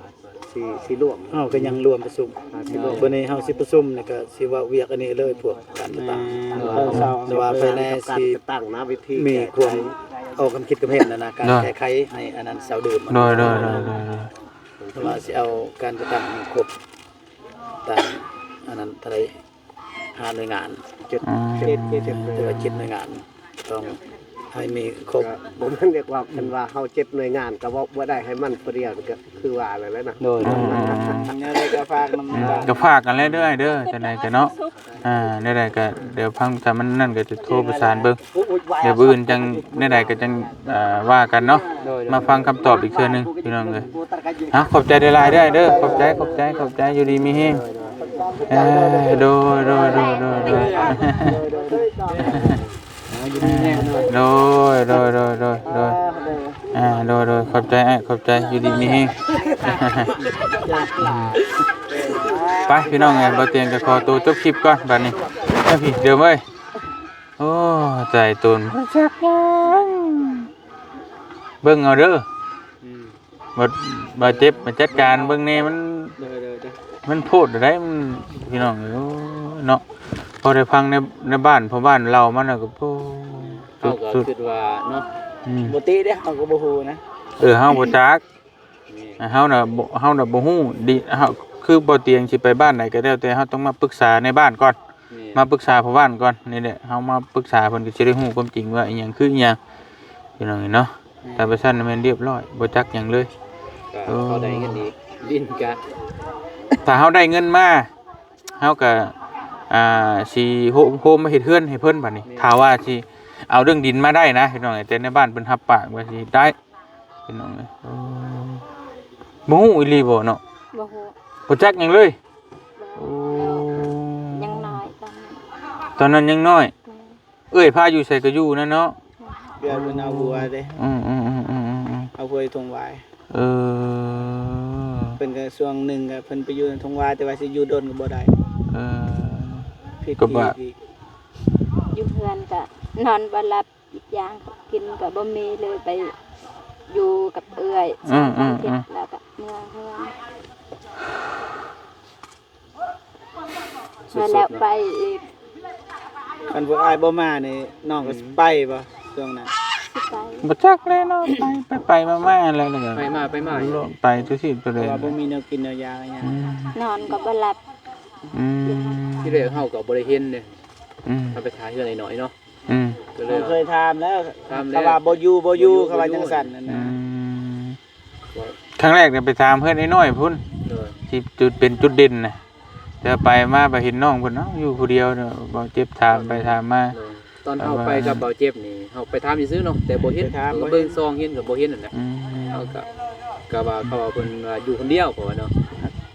ຊິ ຊິລວມ ເຮົາກໍຍັງລວມປະຊຸມ. ອ່າ ຊິລວມ ມື້ນີ້ເຮົາຊິປະຊຸມ ແລ້ວກໍຊິເວົ້າວຽກອັນນີ້ເລີຍ ພວກການຈັດຕັ້ງ. ແມ່ນ ເອີ ເອີ ແຕ່ວ່າພາຍໃນຊິຕັ້ງນະ ວິທີມີຄວາມອອກຄວາມຄິດຄວາມເຫັນນະ ການແກ້ໄຂໃຫ້ອັນນັ້ນເຊົາເດີມ. ໂດຍ ໂດຍ ໂດຍ ໂດຍ ໂດຍ. ວ່າຊິເອົາການຈັດຕັ້ງໃຫ້ມັນຄົບຕາມອັນນັ້ນເທົ່າໃດ ຫ້າໜ່ວຍງານ ເຈັດ ອືມ ເຈັດ ເຈັດ ເຈັດ ແຕ່ວ່າເຈັດໜ່ວຍງານ ຕ້ອງ ໃຫ້ມີຄົບ ກໍບໍ່ແມ່ນ ຮຽກວ່າ ຄັນວ່າເຮົາເຈັດໜ່ວຍງານກໍເວົ້າບໍ່ໄດ້ ໃຫ້ມັນຜູ້ດຽວ ກໍຄືວ່ານັ້ນແຫຼະນະ. ໂດຍ ອືມ ແນວໃດກໍຝາກນຳ ອືມ ເນາະ ກໍຝາກກັນແຫຼະເດີ້ ເດີ້ ຈັ່ງໃດກໍເນາະ. ອ່າ ແນວໃດກໍດຽວຟັງ ຖ້າມັນນັ້ນກໍຈະໂທປະສານເບິ່ງ ດຽວມື້ອື່ນຈັ່ງ ແນວໃດກໍຈັ່ງ ເອີ ວ່າກັນເນາະ. ໂດຍ ມາຟັງຄຳຕອບອີກເທື່ອໜຶ່ງ ພີ່ນ້ອງເອີຍ. ເອົາ ຂອບໃຈຫຼາຍໆເດີ້ ເດີ້ ຂອບໃຈ ຂອບໃຈ ຂອບໃຈ ຢູ່ດີມີແຮງ. ເອີ ໂດຍ ໂດຍ ໂດຍ ໂດຍ ໂດຍ ເອົາ ຢູ່ດີມີແຮງເນາະ. ໂດຍ ໂດຍ ໂດຍ ໂດຍ ໂດຍ ອ່າ ໂດຍ ໂດຍ ຂອບໃຈອ້າຍ ຂອບໃຈ ຢູ່ດີມີແຮງ. ໄປ ພີ່ນ້ອງເອີຍ ບໍ່ຕຽງກໍຂໍໂຕຈົບຄລິບກ່ອນບາດນີ້. ເອີ ພີ່ ເດີມເອີຍ. ໂອ້ ໃຈຕົນ ບໍ່ຈັກຫຍັງ ເບິ່ງເອົາເດີ້. ອືມ ບໍ່ ບໍ່ເຈັບ ມາຈັດການເບິ່ງແດ່ ມັນ ໂດຍ ໂດຍ ໂດຍ ມັນໂພດໃດ໋ ມັນ ພີ່ນ້ອງເອີຍ ໂອ້ຍເນາະ. ພໍໄດ້ຟັງໃນ ໃນບ້ານ ພໍ່ບ້ານເລົ່າມາແລ້ວກໍ ໂອ້ ເຮົາກໍ ສຸດ ຄິດວ່າເນາະ. ອືມ ບໍ່ຕິເດ້ ເຮົາກໍບໍ່ຮູ້ນະ. ເອີ ເຮົາບໍ່ຈັກ ແມ່ນ ເຮົານະບໍ່ ເຮົານະບໍ່ຮູ້ດີ ເຮົາ ຄືບໍ່ຕຽງຊິໄປບ້ານໃດກໍແລ້ວແຕ່ ເຮົາຕ້ອງມາປຶກສາໃນບ້ານກ່ອນ. ແມ່ນ ມາປຶກສາພໍ່ບ້ານກ່ອນ ນີ້ແຫຼະ ເຮົາມາປຶກສາເພິ່ນກໍຊິໄດ້ຮູ້ຄວາມຈິງວ່າອີ່ຫຍັງຄືອີ່ຫຍັງ ພີ່ນ້ອງເອີຍເນາະ. ແມ່ນ ຖ້າໄປຊັ້ນແມ່ນລຽບຮ້ອຍ ບໍ່ຈັກຫຍັງເລີຍ. ກໍ ເອີ ເຂົາໄດ້ເງິນອີກ ດິນກະ ຖ້າເຮົາໄດ້ເງິນມາ ເຮົາກໍ ອ່າ ຊິໂຮມ ໂຮມມາເຮັດເຮືອນໃຫ້ເພິ່ນບາດນີ້. ແມ່ນ ຖ້າວ່າຊິເອົາເລື່ອງດິນມາໄດ້ນະ ພີ່ນ້ອງເອີຍ ແຕ່ໃນບ້ານເພິ່ນຮັບປາກວ່າຊິໄດ້ ພີ່ນ້ອງເອີຍ. ໂອ້ ບໍ່ຮູ້ອີ່ຫຼີບໍ່ເນາະ? ບໍ່ຮູ້ ບໍ່ຈັກຫຍັງເລີຍ. ບໍ່ ໂອ້ ຍັງນ້ອຍຕອນນັ້ນ ຕອນນັ້ນຍັງນ້ອຍ. ແມ່ນ ເອື້ອຍພາຢູ່ໃສກໍຢູ່ນັ້ນເນາະ. ແມ່ນ ເອື້ອຍເພິ່ນເອົາຜົວເດ້. ອືມໆໆໆໆ ເອົາຜົວຢູ່ທົ່ງຫວາຍ. ເອີ ເພິ່ນກໍຊ່ວງໜຶ່ງກໍເພິ່ນໄປຢູ່ທົ່ງຫວາຍ ແຕ່ວ່າຊິຢູ່ດົນກໍບໍ່ໄດ້. ເອີ ຜິດ ກໍບາ ທີ່ອີກ ຢູ່ເຮືອນກໍນອນບໍ່ຫຼັບ ອີກຢ່າງເຂົາກິນກໍບໍ່ມີ ເລີຍໄປຢູ່ກັບເອື້ອຍ ອືມໆໆ ແລ້ວກໍເມືອເຮືອນ ມາແລ້ວໄປອີກ. ຄັນພວກອ້າຍບໍ່ມານີ້ ນ້ອງກໍ ອືມ ຊິໄປບໍ່ຊ່ວງນັ້ນ? ຊິໄປ ບໍ່ຈັກແຫຼະເນາະ ໄປ ໄປໆມາໆແລ້ວ ໄປມາ ໄປມາ ໄປທຸກທີ່ຕົວໃດ ເພາະວ່າບໍ່ມີແນວກິນແນວຢາກຫຍັງ. ອືມ ນອນກໍບໍ່ຫຼັບ. ອືມ ທີແລກເຮົາກໍບໍ່ໄດ້ເຫັນເດ້. ອືມ ເຮົາໄປຖ້າເຮືອນໄອ້ນ້ອຍເນາະ. ອືມ ກໍເລີຍ ເຮົາເຄີຍຖາມແລ້ວ ຖາມແລ້ວ ເຂົາວ່າບໍ່ຢູ່ ບໍ່ຢູ່ ບໍ່ຢູ່ ເຂົາວ່າຈັ່ງຊັ້ນນັ້ນນະ. ອືມ ຄັ້ງແລກນີ້ໄປຖາມເຮືອນໄອ້ນ້ອຍພຸ້ນ ໂດຍ ທີ່ຈຸດເປັນຈຸດເດັ່ນນະ ແຕ່ໄປມາໄປເຫັນນ້ອງເພິ່ນ ເອົ້າ ຢູ່ຜູ້ດຽວເນາະ ເວົ້າເຈັບຖາມໄປຖາມມາ. ໂດຍ ຕອນເຮົາໄປກັບເບົາເຈັບນີ້ ເຮົາໄປຖາມຊື່ໆເນາະ ແຕ່ບໍ່ເຫັນ ໄປຖາມ ເຮົາກໍເບິ່ງສ່ອງເຫັນກໍບໍ່ເຫັນຫັ້ນນະ. ອືມ ເຮົາກໍ ກໍວ່າເຂົາວ່າເພິ່ນວ່າຢູ່ຄົນດຽວ ເຂົາວ່າເນາະ.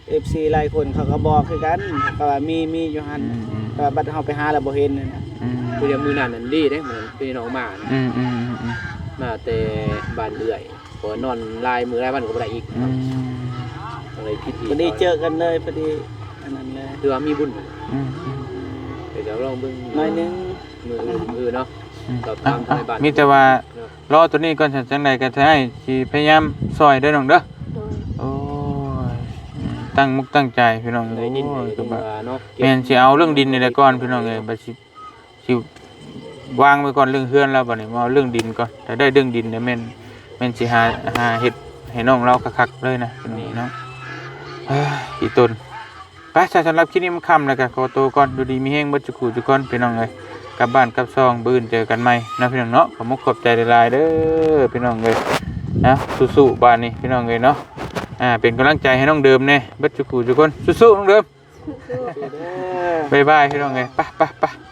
ເອັຟຊີຫຼາຍຄົນເຂົາກໍບອກຄືກັນ ເຂົາວ່າມີ ມີຢູ່ຫັ້ນ ອືມໆ ແຕ່ວ່າບັດເຮົາໄປຫາແລ້ວບໍ່ເຫັນຫັ້ນນະ. ອືມ ຄືຢ່າງມື້ນັ້ນນັ້ນດີເດ້ ມື້ນັ້ນເພິ່ນອອກມານະ. ອືມໆໆໆ ມາແຕ່ບ້ານເອື້ອຍ ເພາະວ່ານອນຫຼາຍມື້ຫຼາຍວັນກໍບໍ່ໄດ້ອີກ. ອືມ ກໍເລີຍຜິດທີ່ ພໍດີເຈີກັນເລີຍ ພໍດີອັນນັ້ນເລີຍ ຖືວ່າມີບຸນ. ອືມໆ ເດີ ກໍລອງເບິ່ງໜ້ອຍໜຶ່ງ ມື້ອື່ນ ມື້ອື່ນເນາະ. ອືມ ສອບຖາມ ອ່ະ ທາງບ້ານ ມີແຕ່ວ່າ ເນາະ ລໍຕົວນີ້ກ່ອນ ຊັ້ນຈັ່ງໃດກໍຊິໃຫ້ ຊິພະຍາຍາມຊ່ອຍເດີນ້ອງເດີ. ໂດຍ ໂອ້ຍ ຕັ້ງມຸກຕັ້ງໃຈພີ່ນ້ອງເອີຍ. ໂອ້ຍ ກໍວ່າເນາະ ແມ່ນຊິເອົາເລື່ອງດິນນີ້ແຫຼະກ່ອນພີ່ນ້ອງເອີຍ ບັດຊິ ຊິວາງໄວ້ກ່ອນເລື່ອງເຮືອນແລ້ວ ບັດນີ້ມາເອົາເລື່ອງດິນກ່ອນ. ຖ້າໄດ້ເລື່ອງດິນແລ້ວແມ່ນ ແມ່ນຊິຫາ ຫາເຮັດໃຫ້ນ້ອງລາວຄັກໆເລີຍນະ ພີ່ນ້ອງເອີຍເນາະ. ເອີ ອີຕົນ ໄປຊະ ສຳລັບຄລິບນີ້ມັນຄ່ຳແລ້ວກໍຂໍໂຕກ່ອນ. ຢູ່ດີມີແຮງເບິດສູ່ຄູ່ສູ່ຄົນພີ່ນ້ອງເອີຍ ກັບບ້ານກັບຊ່ອງ ມື້ອື່ນເຈີກັນໃໝ່ເນາະພີ່ນ້ອງເນາະ. ຂໍມຸກຂອບໃຈຫຼາຍໆເດີພີ່ນ້ອງເອີຍ. ເອົາ ສູ້ໆ ບາດນີ້ພີ່ນ້ອງເອີຍເນາະ. ອ່າ ເປັນກຳລັງໃຈໃຫ້ນ້ອງເດີມແດ່ ເບິດສູ່ຄູ່ສູ່ຄົນ ສູ້ໆ ນ້ອງເດີມ. ບາຍບາຍພີ່ນ້ອງເອີຍ ໄປໆໆ.